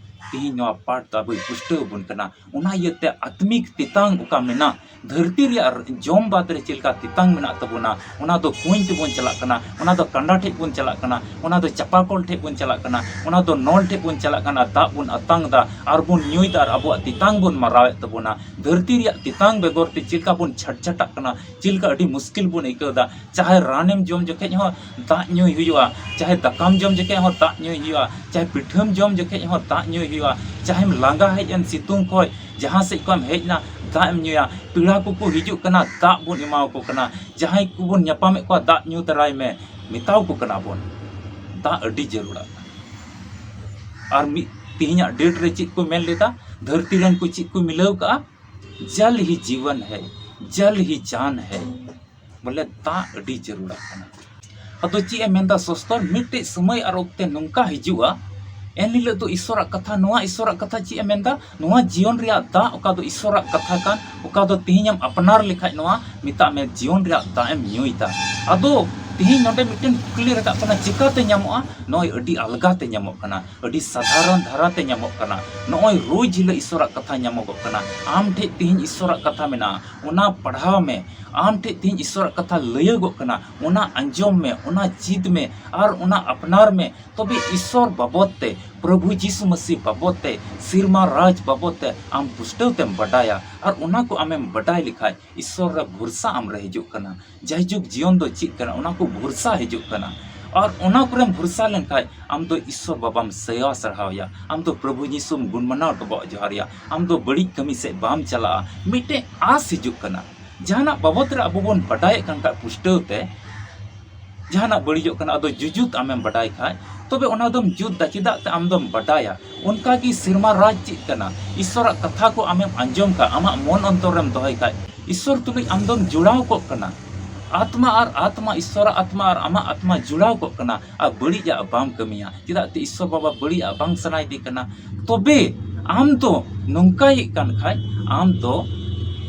ᱛᱮᱦᱮᱧ ᱱᱚᱣᱟ ᱯᱟᱴ ᱫᱚ ᱟᱵᱚᱭ ᱯᱩᱥᱴᱟᱹᱣ ᱟᱵᱚᱱ ᱠᱟᱱᱟ᱾ ᱚᱱᱟ ᱤᱭᱟᱹᱛᱮ ᱟᱛᱢᱤᱠ ᱛᱮᱛᱟᱝ ᱚᱠᱟ ᱢᱮᱱᱟᱜ, ᱫᱷᱟᱹᱨᱛᱤ ᱨᱮᱭᱟᱜ ᱡᱚᱢ ᱵᱟᱫ ᱨᱮ ᱪᱮᱫ ᱞᱮᱠᱟ ᱛᱮᱛᱟᱝ ᱢᱮᱱᱟᱜ ᱛᱟᱵᱚᱱᱟ, ᱚᱱᱟ ᱫᱚ ᱠᱩᱧ ᱛᱮᱵᱚᱱ ᱪᱟᱞᱟᱜ ᱠᱟᱱᱟ, ᱚᱱᱟ ᱫᱚ ᱠᱟᱸᱰᱟ ᱴᱷᱮᱡ ᱵᱚᱱ ᱪᱟᱞᱟᱜ ᱠᱟᱱᱟ, ᱚᱱᱟ ᱫᱚ ᱪᱟᱯᱟ ᱠᱚᱞ ᱴᱷᱮᱡ ᱵᱚᱱ ᱪᱟᱞᱟᱜ ᱠᱟᱱᱟ, ᱚᱱᱟ ᱫᱚ ᱱᱚᱞ ᱴᱷᱮᱡ ᱵᱚᱱ ᱪᱟᱞᱟᱜ ᱠᱟᱱᱟ, ᱫᱟᱜ ᱵᱚᱱ ᱟᱛᱟᱝ ᱮᱫᱟ ᱟᱨ ᱵᱚᱱ ᱧᱩᱭᱮᱫᱟ ᱟᱨ ᱟᱵᱚᱣᱟᱜ ᱛᱮᱛᱟᱝ ᱵᱚᱱ ᱢᱟᱨᱟᱣᱮᱫ ᱛᱟᱵᱚᱱᱟ᱾ ᱫᱷᱟᱹᱨᱛᱤ ᱨᱮᱭᱟᱜ ᱛᱮᱛᱟᱝ ᱵᱮᱜᱚᱨ ᱛᱮ ᱪᱮᱫ ᱞᱮᱠᱟ ᱵᱚᱱ ᱪᱷᱟᱴᱪᱷᱟᱴᱟᱜ ᱠᱟᱱᱟ, ᱪᱮᱫ ᱞᱮᱠᱟ ᱟᱹᱰᱤ ᱢᱩᱥᱠᱤᱞ ᱵᱚᱱ ᱟᱹᱭᱠᱟᱹᱣ ᱮᱫᱟ᱾ ᱪᱟᱦᱮ ᱨᱟᱱᱮᱢ ᱡᱚᱢ ᱡᱚᱠᱷᱮᱡ ᱦᱚᱸ ᱫᱟᱜ ᱧᱩᱭ ᱦᱩᱭᱩᱜᱼᱟ, ᱪᱟᱦᱮ ᱫᱟᱠᱟᱢ ᱡᱚᱢ ᱡᱚᱠᱷᱮᱡ ᱦᱚᱸ ᱫᱟᱜ ᱧᱩᱭ ᱦᱩᱭᱩᱜᱼᱟ, ᱪᱟᱦᱮ ᱯᱤᱴᱷᱟᱹᱢ ᱡᱚᱢ ᱡᱚᱠᱷᱮᱡ ᱦᱚᱸ ᱫᱟᱜ ᱧᱩᱭ ᱦᱩᱭᱩᱜᱼᱟ, ᱪᱟᱦᱮᱢ ᱞᱟᱸᱜᱟ ᱦᱮᱡ ᱮᱱ ᱥᱤᱛᱩᱝ ᱠᱷᱚᱡ, ᱡᱟᱦᱟᱸ ᱥᱮᱫ ᱠᱷᱚᱱ ᱮᱢ ᱦᱮᱡ ᱮᱱᱟ, ᱫᱟᱜ ᱮᱢ ᱧᱩᱭᱟ᱾ ᱯᱮᱲᱟ ᱠᱚᱠᱚ ᱦᱤᱡᱩᱜ ᱠᱟᱱᱟ, ᱫᱟᱜ ᱵᱚᱱ ᱮᱢᱟᱣᱟᱠᱚ ᱠᱟᱱᱟ᱾ ᱡᱟᱦᱟᱸᱭ ᱠᱚᱵᱚᱱ ᱧᱟᱯᱟᱢᱮᱫ ᱠᱚᱣᱟ, ᱫᱟᱜ ᱧᱩ ᱛᱟᱨᱟᱭ ᱢᱮ, ᱢᱮᱛᱟᱣᱟᱠᱚ ᱠᱟᱱᱟ ᱵᱚᱱ᱾ ᱫᱟᱜ ᱟᱹᱰᱤ ᱡᱟᱹᱨᱩᱲᱟ᱾ ᱟᱨ ᱢᱤᱫ ᱛᱮᱦᱮᱧᱟᱜ ᱰᱮᱴ ᱨᱮ ᱪᱮᱫ ᱠᱚ ᱢᱮᱱ ᱞᱮᱫᱟ, ᱫᱷᱟᱹᱨᱛᱤ ᱨᱮᱱ ᱠᱚ ᱪᱮᱫ ᱠᱚ ᱢᱤᱞᱟᱹᱣ ᱠᱟᱜᱼᱟ, ᱡᱚᱞ ᱦᱤ ᱡᱤᱵᱚᱱ ᱦᱮ, ᱡᱚᱞ ᱦᱤ ᱡᱟᱱ ᱦᱮ᱾ ᱵᱚᱞᱮ ᱫᱟᱜ ᱟᱹᱰᱤ ᱡᱟᱹᱨᱩᱲᱟᱜ ᱠᱟᱱᱟ᱾ ᱟᱫᱚ ᱪᱮᱫ ᱮ ᱢᱮᱱᱫᱟ ᱥᱚᱥᱛᱚᱨ, ᱢᱤᱫᱴᱮᱡ ᱥᱚᱢᱚᱭ ᱟᱨ ᱚᱠᱛᱮ ᱱᱚᱝᱠᱟ ᱦᱤᱡᱩᱜᱼᱟ, ᱮᱱ ᱦᱤᱞᱳᱜ ᱫᱚ ᱤᱥᱚᱨᱟᱜ ᱠᱟᱛᱷᱟ, ᱱᱚᱣᱟ ᱤᱥᱚᱨᱟᱜ ᱠᱟᱛᱷᱟ ᱪᱮᱫ ᱮ ᱢᱮᱱᱫᱟ? ᱱᱚᱣᱟ ᱡᱤᱭᱚᱱ ᱨᱮᱭᱟᱜ ᱫᱟᱜ, ᱚᱠᱟ ᱫᱚ ᱤᱥᱚᱨᱟᱜ ᱠᱟᱛᱷᱟ ᱠᱟᱱ, ᱚᱠᱟ ᱫᱚ ᱛᱮᱦᱮᱧ ᱮᱢ ᱟᱯᱱᱟᱨ ᱞᱮᱠᱷᱟᱡ, ᱱᱚᱣᱟ ᱢᱮᱛᱟᱜ ᱢᱮ ᱡᱤᱭᱚᱱ ᱨᱮᱭᱟᱜ ᱫᱟᱜ ᱮᱢ ᱧᱩᱭᱮᱫᱟ᱾ ᱟᱫᱚ ᱛᱮᱦᱮᱧ ᱱᱚᱰᱮ ᱢᱤᱫᱴᱮᱱ ᱠᱩᱠᱞᱤ ᱨᱟᱠᱟᱵ ᱠᱟᱱᱟ, ᱪᱤᱠᱟᱛᱮ ᱧᱟᱢᱚᱜᱼᱟ? ᱱᱚᱜᱼᱚᱭ ᱟᱹᱰᱤ ᱟᱞᱜᱟ ᱛᱮ ᱧᱟᱢᱚᱜ ᱠᱟᱱᱟ, ᱟᱹᱰᱤ ᱥᱟᱫᱷᱟᱨᱚᱱ ᱫᱷᱟᱨᱟ ᱛᱮ ᱧᱟᱢᱚᱜ ᱠᱟᱱᱟ᱾ ᱱᱚᱜᱼᱚᱭ ᱨᱳᱡᱽ ᱦᱤᱞᱳᱜ ᱤᱥᱚᱨᱟᱜ ᱠᱟᱛᱷᱟ ᱧᱟᱢᱚᱜᱚᱜ ᱠᱟᱱᱟ᱾ ᱟᱢ ᱴᱷᱮᱡ ᱛᱮᱦᱮᱧ ᱤᱥᱚᱨᱟᱜ ᱠᱟᱛᱷᱟ ᱢᱮᱱᱟᱜᱼᱟ, ᱚᱱᱟ ᱯᱟᱲᱦᱟᱣ ᱢᱮ᱾ ᱟᱢ ᱴᱷᱮᱡ ᱛᱮᱦᱮᱧ ᱤᱥᱚᱨᱟᱜ ᱠᱟᱛᱷᱟ ᱞᱟᱹᱭᱟᱹᱜᱚᱜ ᱠᱟᱱᱟ, ᱚᱱᱟ ᱟᱸᱡᱚᱢ ᱢᱮ, ᱚᱱᱟ ᱪᱮᱫ ᱢᱮ ᱟᱨ ᱚᱱᱟ ᱟᱯᱱᱟᱨ ᱢᱮ᱾ ᱛᱚᱵᱮ ᱤᱥᱚᱨ ᱵᱟᱵᱚᱫ ᱛᱮ, ᱯᱨᱚᱵᱷᱩ ᱡᱤᱥᱩ ᱢᱟᱹᱥᱤ ᱵᱟᱵᱚᱫ ᱛᱮ, ᱥᱮᱨᱢᱟ ᱨᱟᱡᱽ ᱵᱟᱵᱚᱫ ᱛᱮ ᱟᱢ ᱯᱩᱥᱴᱟᱹᱣ ᱛᱮᱢ ᱵᱟᱰᱟᱭᱟ᱾ ᱟᱨ ᱚᱱᱟ ᱠᱚ ᱟᱢᱮᱢ ᱵᱟᱰᱟᱭ ᱞᱮᱠᱷᱟᱡ, ᱤᱥᱚᱨ ᱨᱮ ᱵᱷᱚᱨᱥᱟ ᱟᱢ ᱨᱮ ᱦᱤᱡᱩᱜ ᱠᱟᱱᱟ᱾ ᱡᱟᱭᱡᱩᱜᱽ ᱡᱤᱭᱚᱱ ᱫᱚ ᱪᱮᱫ ᱠᱟᱱᱟ, ᱚᱱᱟ ᱠᱚ ᱵᱷᱚᱨᱥᱟ ᱦᱤᱡᱩᱜ ᱠᱟᱱᱟ᱾ ᱟᱨ ᱚᱱᱟ ᱠᱚᱨᱮᱢ ᱵᱷᱚᱨᱥᱟ ᱞᱮᱱᱠᱷᱟᱡ, ᱟᱢ ᱫᱚ ᱤᱥᱚᱨ ᱵᱟᱵᱟᱢ ᱥᱮᱣᱟ ᱥᱟᱨᱦᱟᱣᱭᱟ, ᱟᱢ ᱫᱚ ᱯᱨᱚᱵᱷᱩ ᱡᱤᱥᱩᱢ ᱜᱩᱱ ᱢᱟᱱᱟᱣ ᱴᱚᱵᱚᱜ ᱡᱚᱦᱟᱨᱭᱟ, ᱟᱢ ᱫᱚ ᱵᱟᱹᱲᱤᱡ ᱠᱟᱹᱢᱤ ᱥᱮᱫ ᱵᱟᱢ ᱪᱟᱞᱟᱜᱼᱟ᱾ ᱢᱤᱫᱴᱮᱡ ᱟᱸᱥ ᱦᱤᱡᱩᱜ ᱠᱟᱱᱟ᱾ ᱡᱟᱦᱟᱱᱟᱜ ᱵᱟᱵᱚᱫ ᱨᱮ ᱟᱵᱚ ᱵᱚᱱ ᱵᱟᱰᱟᱭᱮᱫ ᱠᱟᱱ ᱠᱷᱟᱡ ᱯᱩᱥᱴᱟᱹᱣ ᱛᱮ, ᱡᱟᱦᱟᱱᱟᱜ ᱵᱟᱹᱲᱤᱡᱚᱜ ᱠᱟᱱᱟ, ᱟᱫᱚ ᱡᱩᱡᱩᱛ ᱟᱢᱮᱢ ᱵᱟᱰᱟᱭ ᱠᱷᱟᱡ, ᱛᱚᱵᱮ ᱚᱱᱟ ᱫᱚᱢ ᱡᱩᱛ ᱫᱟ᱾ ᱪᱮᱫᱟᱜ ᱛᱮ ᱟᱢ ᱫᱚᱢ ᱵᱟᱰᱟᱭᱟ᱾ ᱚᱱᱠᱟ ᱜᱮ ᱥᱮᱨᱢᱟ ᱨᱟᱡᱽ ᱪᱮᱫ ᱠᱟᱱᱟ? ᱤᱥᱚᱨᱟᱜ ᱠᱟᱛᱷᱟ ᱠᱚ ᱟᱢᱮᱢ ᱟᱸᱡᱚᱢ ᱠᱷᱟᱡ, ᱟᱢᱟᱜ ᱢᱚᱱ ᱚᱱᱛᱚᱨ ᱨᱮᱢ ᱫᱚᱦᱚᱭ ᱠᱷᱟᱡ, ᱤᱥᱚᱨ ᱛᱩᱞᱩᱡ ᱟᱢ ᱫᱚᱢ ᱡᱚᱲᱟᱣ ᱠᱚᱜ ᱠᱟᱱᱟ᱾ ᱟᱛᱢᱟ ᱟᱨ ᱟᱛᱢᱟ, ᱤᱥᱚᱨᱟᱜ ᱟᱛᱢᱟ ᱟᱨ ᱟᱢᱟᱜ ᱟᱛᱢᱟ ᱡᱚᱲᱟᱣ ᱠᱚᱜ ᱠᱟᱱᱟ᱾ ᱟᱨ ᱵᱟᱹᱲᱤᱡᱟᱜ ᱵᱟᱢ ᱠᱟᱹᱢᱤᱭᱟ᱾ ᱪᱮᱫᱟᱜ ᱛᱮ ᱤᱥᱚᱨ ᱵᱟᱵᱟ ᱵᱟᱹᱲᱤᱡᱟᱜ ᱵᱟᱝ ᱥᱟᱱᱟᱭᱮᱫᱮ ᱠᱟᱱᱟ᱾ ᱛᱚᱵᱮ ᱟᱢ ᱫᱚ ᱱᱚᱝᱠᱟᱭᱮᱫ ᱠᱟᱱ ᱠᱷᱟᱡ, ᱟᱢ ᱫᱚ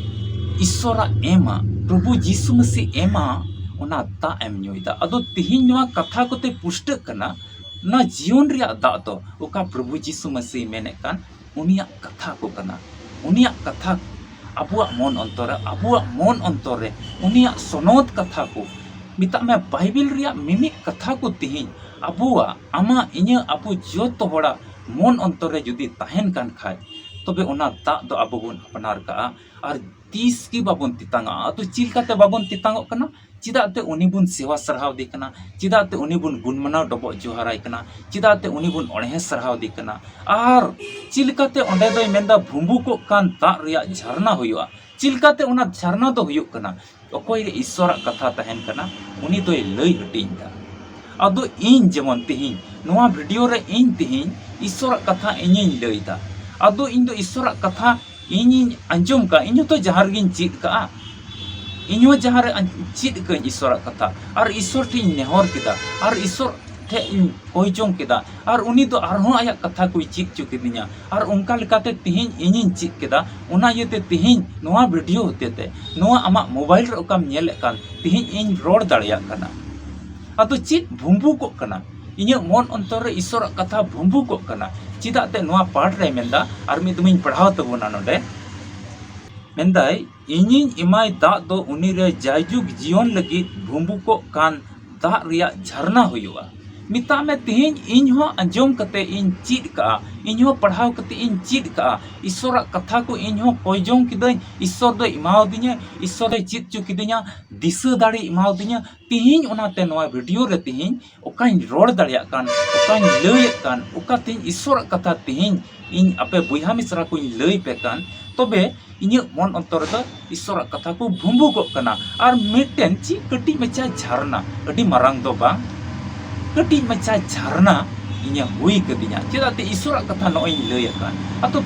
ᱤᱥᱚᱨᱟᱜ ᱮᱢᱟ, ᱯᱨᱚᱵᱷᱩ ᱡᱤᱥᱩ ᱢᱟᱹᱥᱤ ᱮᱢᱟ, ᱚᱱᱟ ᱫᱟᱜ ᱮᱢ ᱧᱩᱭᱮᱫᱟ᱾ ᱟᱫᱚ ᱛᱤᱦᱤᱧ ᱱᱚᱣᱟ ᱠᱟᱛᱷᱟ ᱠᱚᱛᱮ ᱯᱩᱥᱴᱟᱹᱜ ᱠᱟᱱᱟ, ᱚᱱᱟ ᱡᱤᱭᱚᱱ ᱨᱮᱭᱟᱜ ᱫᱟᱜ ᱫᱚ ᱚᱠᱟ ᱯᱨᱚᱵᱷᱩ ᱡᱤᱥᱩ ᱢᱟᱹᱥᱤ ᱢᱮᱱᱮᱫ ᱠᱟᱱ, ᱩᱱᱤᱭᱟᱜ ᱠᱟᱛᱷᱟ ᱠᱚ ᱠᱟᱱᱟ᱾ ᱩᱱᱤᱭᱟᱜ ᱠᱟᱛᱷᱟ ᱟᱵᱚᱣᱟᱜ ᱢᱚᱱ ᱚᱱᱛᱚᱨ ᱨᱮ, ᱟᱵᱚᱣᱟᱜ ᱢᱚᱱ ᱚᱱᱛᱚᱨ ᱨᱮ ᱩᱱᱤᱭᱟᱜ ᱥᱚᱱᱚᱛ ᱠᱟᱛᱷᱟ ᱠᱚ, ᱢᱮᱛᱟᱜ ᱢᱮ ᱵᱟᱭᱵᱮᱞ ᱨᱮᱭᱟᱜ ᱢᱤᱢᱤᱫ ᱠᱟᱛᱷᱟ ᱠᱚ ᱛᱮᱦᱮᱧ ᱟᱵᱚᱣᱟᱜ, ᱟᱢᱟᱜ, ᱤᱧᱟᱹᱜ, ᱟᱵᱚ ᱡᱚᱛᱚ ᱦᱚᱲᱟᱜ ᱢᱚᱱ ᱚᱱᱛᱚᱨ ᱨᱮ ᱡᱩᱫᱤ ᱛᱟᱦᱮᱱ ᱠᱟᱱ ᱠᱷᱟᱡ, ᱛᱚᱵᱮ ᱚᱱᱟ ᱫᱟᱜ ᱫᱚ ᱟᱵᱚ ᱵᱚᱱ ᱟᱯᱱᱟᱨ ᱠᱟᱜᱼᱟ ᱟᱨ ᱛᱤᱥ ᱜᱮ ᱵᱟᱵᱚᱱ ᱛᱮᱛᱟᱝᱚᱜᱼᱟ᱾ ᱟᱫᱚ ᱪᱮᱫ ᱞᱮᱠᱟᱛᱮ ᱵᱟᱵᱚᱱ ᱛᱮᱛᱟᱝᱚᱜ ᱠᱟᱱᱟ? ᱪᱮᱫᱟᱜ ᱛᱮ ᱩᱱᱤ ᱵᱚᱱ ᱥᱮᱣᱟ ᱥᱟᱨᱦᱟᱣ ᱫᱮ ᱠᱟᱱᱟ? ᱪᱮᱫᱟᱜ ᱛᱮ ᱩᱱᱤ ᱵᱚᱱ ᱜᱩᱱ ᱢᱟᱱᱟᱣ ᱰᱚᱵᱚᱜ ᱡᱚᱦᱟᱨᱟᱭ ᱠᱟᱱᱟ? ᱪᱮᱫᱟᱜ ᱛᱮ ᱩᱱᱤ ᱵᱚᱱ ᱚᱬᱦᱮ ᱥᱟᱨᱦᱟᱣ ᱫᱮ ᱠᱟᱱᱟ? ᱟᱨ ᱪᱮᱫ ᱞᱮᱠᱟᱛᱮ ᱚᱸᱰᱮ ᱫᱚᱭ ᱢᱮᱱᱫᱟ ᱵᱷᱩᱸᱵᱩᱠᱚᱜ ᱠᱟᱱ ᱫᱟᱜ ᱨᱮᱭᱟᱜ ᱡᱷᱟᱨᱱᱟ ᱦᱩᱭᱩᱜᱼᱟ? ᱪᱮᱫ ᱞᱮᱠᱟᱛᱮ ᱚᱱᱟ ᱡᱷᱟᱨᱱᱟ ᱫᱚ ᱦᱩᱭᱩᱜ ᱠᱟᱱᱟ? ᱚᱠᱚᱭ ᱨᱮ ᱤᱥᱥᱚᱨᱟᱜ ᱠᱟᱛᱷᱟ ᱛᱟᱦᱮᱱ ᱠᱟᱱᱟ, ᱩᱱᱤ ᱫᱚᱭ ᱞᱟᱹᱭ ᱦᱟᱹᱴᱤᱧ ᱫᱟ᱾ ᱟᱫᱚ ᱤᱧ ᱡᱮᱢᱚᱱ ᱛᱮᱦᱮᱧ ᱱᱚᱣᱟ ᱵᱷᱤᱰᱤᱭᱳ ᱨᱮ ᱤᱧ ᱛᱮᱦᱮᱧ ᱤᱥᱥᱚᱨᱟᱜ ᱠᱟᱛᱷᱟ ᱤᱧᱤᱧ ᱞᱟᱹᱭ ᱫᱟ᱾ ᱟᱫᱚ ᱤᱧ ᱫᱚ ᱤᱥᱥᱚᱨᱟᱜ ᱠᱟᱛᱷᱟ ᱤᱧᱤᱧ ᱟᱸᱡᱚᱢ ᱠᱟᱜᱼᱟ, ᱤᱧ ᱦᱚᱸᱛᱚ ᱡᱟᱦᱟᱸ ᱨᱮᱜᱤᱧ ᱪᱮᱫ ᱠᱟᱜᱼᱟ, ᱤᱧ ᱦᱚᱸ ᱡᱟᱦᱟᱸ ᱨᱮ ᱟᱸ-, ᱪᱮᱫ ᱠᱟᱹᱧ ᱤᱥᱥᱚᱨᱟᱜ ᱠᱟᱛᱷᱟ, ᱟᱨ ᱤᱥᱥᱚᱨ ᱴᱷᱮᱱ ᱤᱧ ᱱᱮᱦᱚᱨ ᱠᱮᱫᱟ, ᱟᱨ ᱤᱥᱥᱚᱨ ᱴᱷᱮᱱ ᱤᱧ ᱠᱚᱭ ᱡᱚᱝ ᱠᱮᱫᱟ, ᱟᱨ ᱩᱱᱤ ᱫᱚ ᱟᱨᱦᱚᱸ ᱟᱭᱟᱜ ᱠᱟᱛᱷᱟ ᱠᱚᱭ ᱪᱮᱫ ᱦᱚᱪᱚ ᱠᱤᱫᱤᱧᱟ, ᱟᱨ ᱚᱱᱠᱟ ᱞᱮᱠᱟᱛᱮ ᱛᱮᱦᱮᱧ ᱤᱧᱤᱧ ᱪᱮᱫ ᱠᱮᱫᱟ᱾ ᱚᱱᱟ ᱤᱭᱟᱹᱛᱮ ᱛᱮᱦᱮᱧ ᱱᱚᱣᱟ ᱵᱷᱤᱰᱤᱭᱳ ᱦᱚᱛᱮᱛᱮ, ᱱᱚᱣᱟ ᱟᱢᱟᱜ ᱢᱳᱵᱟᱭᱤᱞ ᱨᱮ ᱚᱠᱟᱢ ᱧᱮᱞᱮᱫ ᱠᱟᱱ, ᱛᱮᱦᱮᱧ ᱤᱧ ᱨᱚᱲ ᱫᱟᱲᱮᱭᱟᱜ ᱠᱟᱱᱟ᱾ ᱟᱫᱚ ᱪᱮᱫ ᱵᱷᱩᱢᱵᱩᱠᱚᱜ ᱠᱟᱱᱟ? ᱤᱧᱟᱹᱜ ᱢᱚᱱ ᱚᱱᱛᱚᱨ ᱨᱮ ᱤᱥᱥᱚᱨᱟᱜ ᱠᱟᱛᱷᱟ ᱵᱷᱩᱢᱵᱩᱠᱚᱜ ᱠᱟᱱᱟ᱾ ᱪᱮᱫᱟᱜ ᱛᱮ ᱱᱚᱣᱟ ᱯᱟᱴ ᱨᱮ ᱢᱮᱱᱫᱟ, ᱟᱨ ᱢᱤᱫ ᱫᱚᱢᱤᱧ ᱯᱟᱲᱦᱟᱣ ᱛᱟᱵᱚᱱᱟ ᱱᱚᱰᱮ᱾ ᱢᱮᱱᱫᱟᱭ, "ᱤᱧᱤᱧ ᱮᱢᱟᱭ ᱫᱟᱜ ᱫᱚ ᱩᱱᱤ ᱨᱮ ᱡᱟᱭᱡᱩᱜᱽ ᱡᱤᱭᱚᱱ ᱞᱟᱹᱜᱤᱫ ᱵᱷᱩᱢᱵᱩᱠᱚᱜ ᱠᱟᱱ ᱫᱟᱜ ᱨᱮᱭᱟᱜ ᱡᱷᱟᱨᱱᱟ ᱦᱩᱭᱩᱜᱼᱟ᱾" ᱢᱮᱛᱟᱜ ᱢᱮ, ᱛᱮᱦᱮᱧ ᱤᱧ ᱦᱚᱸ ᱟᱸᱡᱚᱢ ᱠᱟᱛᱮ ᱤᱧ ᱪᱮᱫ ᱠᱟᱜᱼᱟ, ᱤᱧ ᱦᱚᱸ ᱯᱟᱲᱦᱟᱣ ᱠᱟᱛᱮ ᱤᱧ ᱪᱮᱫ ᱠᱟᱜᱼᱟ, ᱤᱥᱥᱚᱨᱟᱜ ᱠᱟᱛᱷᱟ ᱠᱚ ᱤᱧ ᱦᱚᱸ ᱠᱚᱭ ᱡᱚᱝ ᱠᱤᱫᱟᱹᱧ, ᱤᱥᱥᱚᱨ ᱫᱚᱭ ᱮᱢᱟᱣᱫᱤᱧᱟ, ᱤᱥᱥᱚᱨ ᱫᱚᱭ ᱪᱮᱫ ᱦᱚᱪᱚ ᱠᱤᱫᱤᱧᱟ, ᱫᱤᱥᱟᱹ ᱫᱟᱲᱮ ᱮᱢᱟᱣᱫᱤᱧᱟ᱾ ᱛᱮᱦᱮᱧ ᱚᱱᱟᱛᱮ ᱱᱚᱣᱟ ᱵᱷᱤᱰᱤᱭᱳ ᱨᱮ ᱛᱮᱦᱮᱧ ᱚᱠᱟᱧ ᱨᱚᱲ ᱫᱟᱲᱮᱭᱟᱜ ᱠᱟᱱ, ᱚᱠᱟᱧ ᱞᱟᱹᱭᱮᱫ ᱠᱟᱱ, ᱚᱠᱟ ᱛᱮᱦᱮᱧ ᱤᱥᱥᱚᱨᱟᱜ ᱠᱟᱛᱷᱟ ᱛᱮᱦᱮᱧ ᱤᱧ ᱟᱯᱮ ᱵᱚᱭᱦᱟ ᱢᱤᱥᱨᱟ ᱠᱚᱧ ᱞᱟᱹᱭ ᱯᱮ ᱠᱟᱱ, ᱛᱚᱵᱮ ᱤᱧᱟᱹᱜ ᱢᱚᱱ ᱚᱱᱛᱚᱨ ᱨᱮᱫᱚ ᱤᱥᱥᱚᱨᱟᱜ ᱠᱟᱛᱷᱟ ᱠᱚ ᱵᱷᱩᱢᱵᱩᱠᱚᱜ ᱠᱟᱱᱟ᱾ ᱟᱨ ᱢᱤᱫᱴᱮᱱ ᱪᱮᱫ ᱠᱟᱹᱴᱤᱡ ᱢᱟᱪᱷᱟ ᱡᱷᱟᱨᱱᱟ, ᱟᱹᱰᱤ ᱢᱟᱨᱟᱝ ᱫᱚ ᱵᱟᱝ, ᱠᱟᱹᱴᱤᱡ ᱢᱟᱪᱷᱟ ᱡᱷᱟᱨᱱᱟ ᱤᱧᱮ ᱦᱩᱭ ᱠᱟᱹᱫᱤᱧᱟ᱾ ᱪᱮᱫᱟᱜ ᱛᱮ ᱤᱥᱥᱚᱨᱟᱜ ᱠᱟᱛᱷᱟ ᱱᱚᱜᱼᱚᱭ ᱤᱧ ᱞᱟᱹᱭ ᱟᱠᱟᱱ᱾ ᱟᱫᱚ,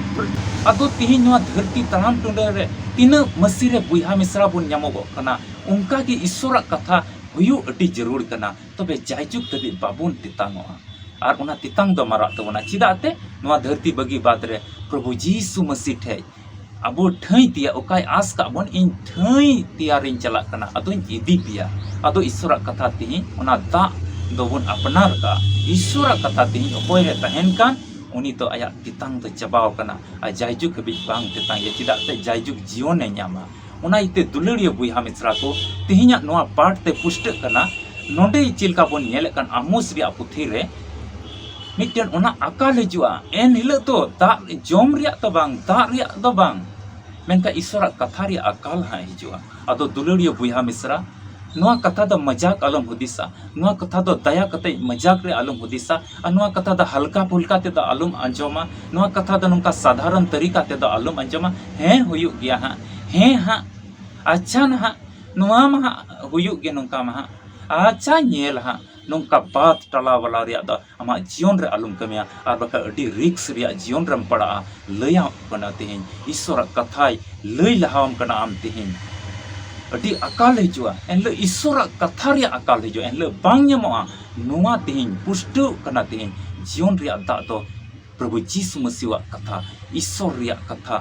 ᱟᱫᱚ ᱛᱮᱦᱮᱧ ᱱᱚᱣᱟ ᱫᱷᱟᱹᱨᱛᱤ ᱛᱟᱲᱟᱢ ᱴᱩᱰᱟᱹ ᱨᱮ ᱛᱤᱱᱟᱹᱜ ᱢᱟᱹᱥᱤ ᱨᱮ ᱵᱚᱭᱦᱟ ᱢᱤᱥᱨᱟ ᱵᱚᱱ ᱧᱟᱢᱚᱜᱚᱜ ᱠᱟᱱᱟ, ᱚᱱᱠᱟ ᱜᱮ ᱤᱥᱥᱚᱨᱟᱜ ᱠᱟᱛᱷᱟ ᱦᱩᱭᱩᱜ ᱟᱹᱰᱤ ᱡᱟᱹᱨᱩᱲ ᱠᱟᱱᱟ᱾ ᱛᱚᱵᱮ ᱡᱟᱭᱡᱩᱜᱽ ᱫᱷᱟᱹᱵᱤᱡ ᱵᱟᱵᱚᱱ ᱛᱮᱛᱟᱝᱚᱜᱼᱟ᱾ ᱟᱨ ᱚᱱᱟ ᱛᱮᱛᱟᱝ ᱫᱚ ᱢᱟᱨᱟᱜ ᱛᱟᱵᱚᱱᱟ᱾ ᱪᱮᱫᱟᱜ ᱛᱮ? ᱱᱚᱣᱟ ᱫᱷᱟᱹᱨᱛᱤ ᱵᱟᱹᱜᱤ ᱵᱟᱫᱽ ᱨᱮ ᱯᱨᱚᱵᱷᱩ ᱡᱤᱥᱩ ᱢᱟᱹᱥᱤ ᱴᱷᱮᱡ ᱟᱵᱚ ᱴᱷᱟᱹᱭ ᱛᱮᱭᱟᱜ ᱚᱠᱟᱭ ᱟᱸᱥ ᱠᱟᱜ ᱵᱚᱱ, "ᱤᱧ ᱴᱷᱟᱹᱭ ᱛᱮᱭᱟᱨᱤᱧ ᱪᱟᱞᱟᱜ ᱠᱟᱱᱟ, ᱟᱫᱚᱧ ᱤᱫᱤ ᱯᱮᱭᱟ᱾" ᱟᱫᱚ ᱤᱥᱥᱚᱨᱟᱜ ᱠᱟᱛᱷᱟ ᱛᱮᱦᱮᱧ ᱚᱱᱟ ᱫᱟᱜ ᱫᱚᱵᱚᱱ ᱟᱯᱱᱟᱨ ᱠᱟᱜᱼᱟ᱾ ᱤᱥᱥᱚᱨᱟᱜ ᱠᱟᱛᱷᱟ ᱛᱮᱦᱮᱧ ᱚᱠᱚᱭ ᱨᱮ ᱛᱟᱦᱮᱱ ᱠᱟᱱ, ᱩᱱᱤ ᱫᱚ ᱟᱭᱟᱜ ᱛᱮᱛᱟᱝ ᱫᱚ ᱪᱟᱵᱟᱣ ᱠᱟᱱᱟ᱾ ᱟᱨ ᱡᱟᱭᱡᱩᱜᱽ ᱦᱟᱹᱵᱤᱡ ᱵᱟᱝ ᱛᱮᱛᱟᱝ ᱮᱭᱟ, ᱪᱮᱫᱟᱜ ᱥᱮ ᱡᱟᱭᱡᱩᱜᱽ ᱡᱤᱭᱚᱱᱮ ᱧᱟᱢᱟ᱾ ᱚᱱᱟ ᱤᱭᱟᱹᱛᱮ ᱫᱩᱞᱟᱹᱲᱤᱭᱟᱹ ᱵᱚᱭᱦᱟ ᱢᱤᱥᱨᱟ ᱠᱚ, ᱛᱮᱦᱮᱧᱟᱜ ᱱᱚᱣᱟ ᱯᱟᱴ ᱛᱮ ᱯᱩᱥᱴᱟᱹᱜ ᱠᱟᱱᱟ᱾ ᱱᱚᱰᱮ ᱪᱮᱫ ᱞᱮᱠᱟ ᱵᱚᱱ ᱧᱮᱞᱮᱫ ᱠᱟᱱ ᱟᱢᱳᱥ ᱨᱮᱭᱟᱜ ᱯᱩᱛᱷᱤ ᱨᱮ, ᱢᱤᱫᱴᱮᱱ ᱚᱱᱟ ᱟᱠᱟᱞ ᱦᱤᱡᱩᱜᱼᱟ᱾ ᱮᱱ ᱦᱤᱞᱳᱜ ᱫᱚ ᱫᱟᱜ ᱡᱚᱢ ᱨᱮᱭᱟᱜ ᱫᱚ ᱵᱟᱝ, ᱫᱟᱜ ᱨᱮᱭᱟᱜ ᱫᱚ ᱵᱟᱝ, ᱢᱮᱱᱠᱷᱟᱱ ᱤᱥᱚᱨᱟᱜ ᱠᱟᱛᱷᱟ ᱨᱮᱭᱟᱜ ᱟᱠᱟᱞ ᱦᱟᱸᱜ ᱦᱤᱡᱩᱜᱼᱟ᱾ ᱟᱫᱚ ᱫᱩᱞᱟᱹᱲᱤᱭᱟᱹ ᱵᱚᱭᱦᱟ ᱢᱤᱥᱨᱟ, ᱱᱚᱣᱟ ᱠᱟᱛᱷᱟ ᱫᱚ ᱢᱟᱡᱟᱠ ᱟᱞᱚᱢ ᱦᱩᱫᱤᱥᱟ, ᱱᱚᱣᱟ ᱠᱟᱛᱷᱟ ᱫᱚ ᱫᱟᱭᱟ ᱠᱟᱛᱮ ᱢᱟᱡᱟᱠ ᱨᱮ ᱟᱞᱚᱢ ᱦᱩᱫᱤᱥᱟ, ᱟᱨ ᱱᱚᱣᱟ ᱠᱟᱛᱷᱟ ᱫᱚ ᱦᱟᱞᱠᱟ ᱯᱷᱩᱞᱠᱟ ᱛᱮᱫᱚ ᱟᱞᱚᱢ ᱟᱸᱡᱚᱢᱟ, ᱱᱚᱣᱟ ᱠᱟᱛᱷᱟ ᱫᱚ ᱱᱚᱝᱠᱟ ᱥᱟᱫᱷᱟᱨᱚᱱ ᱛᱟᱹᱨᱤᱠᱟ ᱛᱮᱫᱚ ᱟᱞᱚᱢ ᱟᱸᱡᱚᱢᱟ᱾ ᱦᱮᱸ, ᱦᱩᱭᱩᱜ ᱜᱮᱭᱟ ᱦᱟᱸᱜ, ᱦᱮᱸ ᱦᱟᱸᱜ, ᱟᱪᱪᱷᱟ ᱱᱟᱦᱟᱜ, ᱱᱚᱣᱟ ᱢᱟ ᱦᱟᱸᱜ ᱦᱩᱭᱩᱜ ᱜᱮ ᱱᱚᱝᱠᱟ ᱢᱟ ᱦᱟᱸᱜ, ᱟᱪᱪᱷᱟ ᱧᱮᱞ ᱦᱟᱸᱜ, ᱱᱚᱝᱠᱟ ᱵᱟᱫ ᱴᱟᱞᱟᱣ ᱵᱟᱞᱟ ᱨᱮᱭᱟᱜ ᱫᱚ ᱟᱢᱟᱜ ᱡᱤᱭᱚᱱ ᱨᱮ ᱟᱞᱚᱢ ᱠᱟᱹᱢᱤᱭᱟ, ᱟᱨ ᱵᱟᱠᱷᱟᱡ ᱟᱹᱰᱤ ᱨᱤᱠᱥ ᱨᱮᱭᱟᱜ ᱡᱤᱭᱚᱱ ᱨᱮᱢ ᱯᱟᱲᱟᱜᱼᱟ᱾ ᱞᱟᱹᱭᱟᱢ ᱠᱟᱱᱟ ᱛᱮᱦᱮᱧ, ᱤᱥᱥᱚᱨᱟᱜ ᱠᱟᱛᱷᱟᱭ ᱞᱟᱹᱭ ᱞᱟᱦᱟᱣᱟᱢ ᱠᱟᱱᱟ ᱟᱢ ᱛᱮᱦᱮᱧ᱾ ᱟᱹᱰᱤ ᱟᱠᱟᱞ ᱦᱤᱡᱩᱜᱼᱟ, ᱮᱱᱦᱤᱞᱳᱜ ᱤᱥᱥᱚᱨᱟᱜ ᱠᱟᱛᱷᱟ ᱨᱮᱭᱟᱜ ᱟᱠᱟᱞ ᱦᱤᱡᱩᱜᱼᱟ, ᱮᱱᱦᱤᱞᱳᱜ ᱵᱟᱝ ᱧᱟᱢᱚᱜᱼᱟ᱾ ᱱᱚᱣᱟ ᱛᱮᱦᱮᱧ ᱯᱩᱥᱴᱟᱹᱣ ᱠᱟᱱᱟ, ᱛᱮᱦᱮᱧ ᱡᱤᱭᱚᱱ ᱨᱮᱭᱟᱜ ᱫᱟᱜ ᱫᱚ ᱯᱨᱚᱵᱷᱩ ᱡᱤᱥᱩ ᱢᱟᱹᱥᱤᱣᱟᱜ ᱠᱟᱛᱷᱟ, ᱤᱥᱥᱚᱨ ᱨᱮᱭᱟᱜ ᱠᱟᱛᱷᱟ,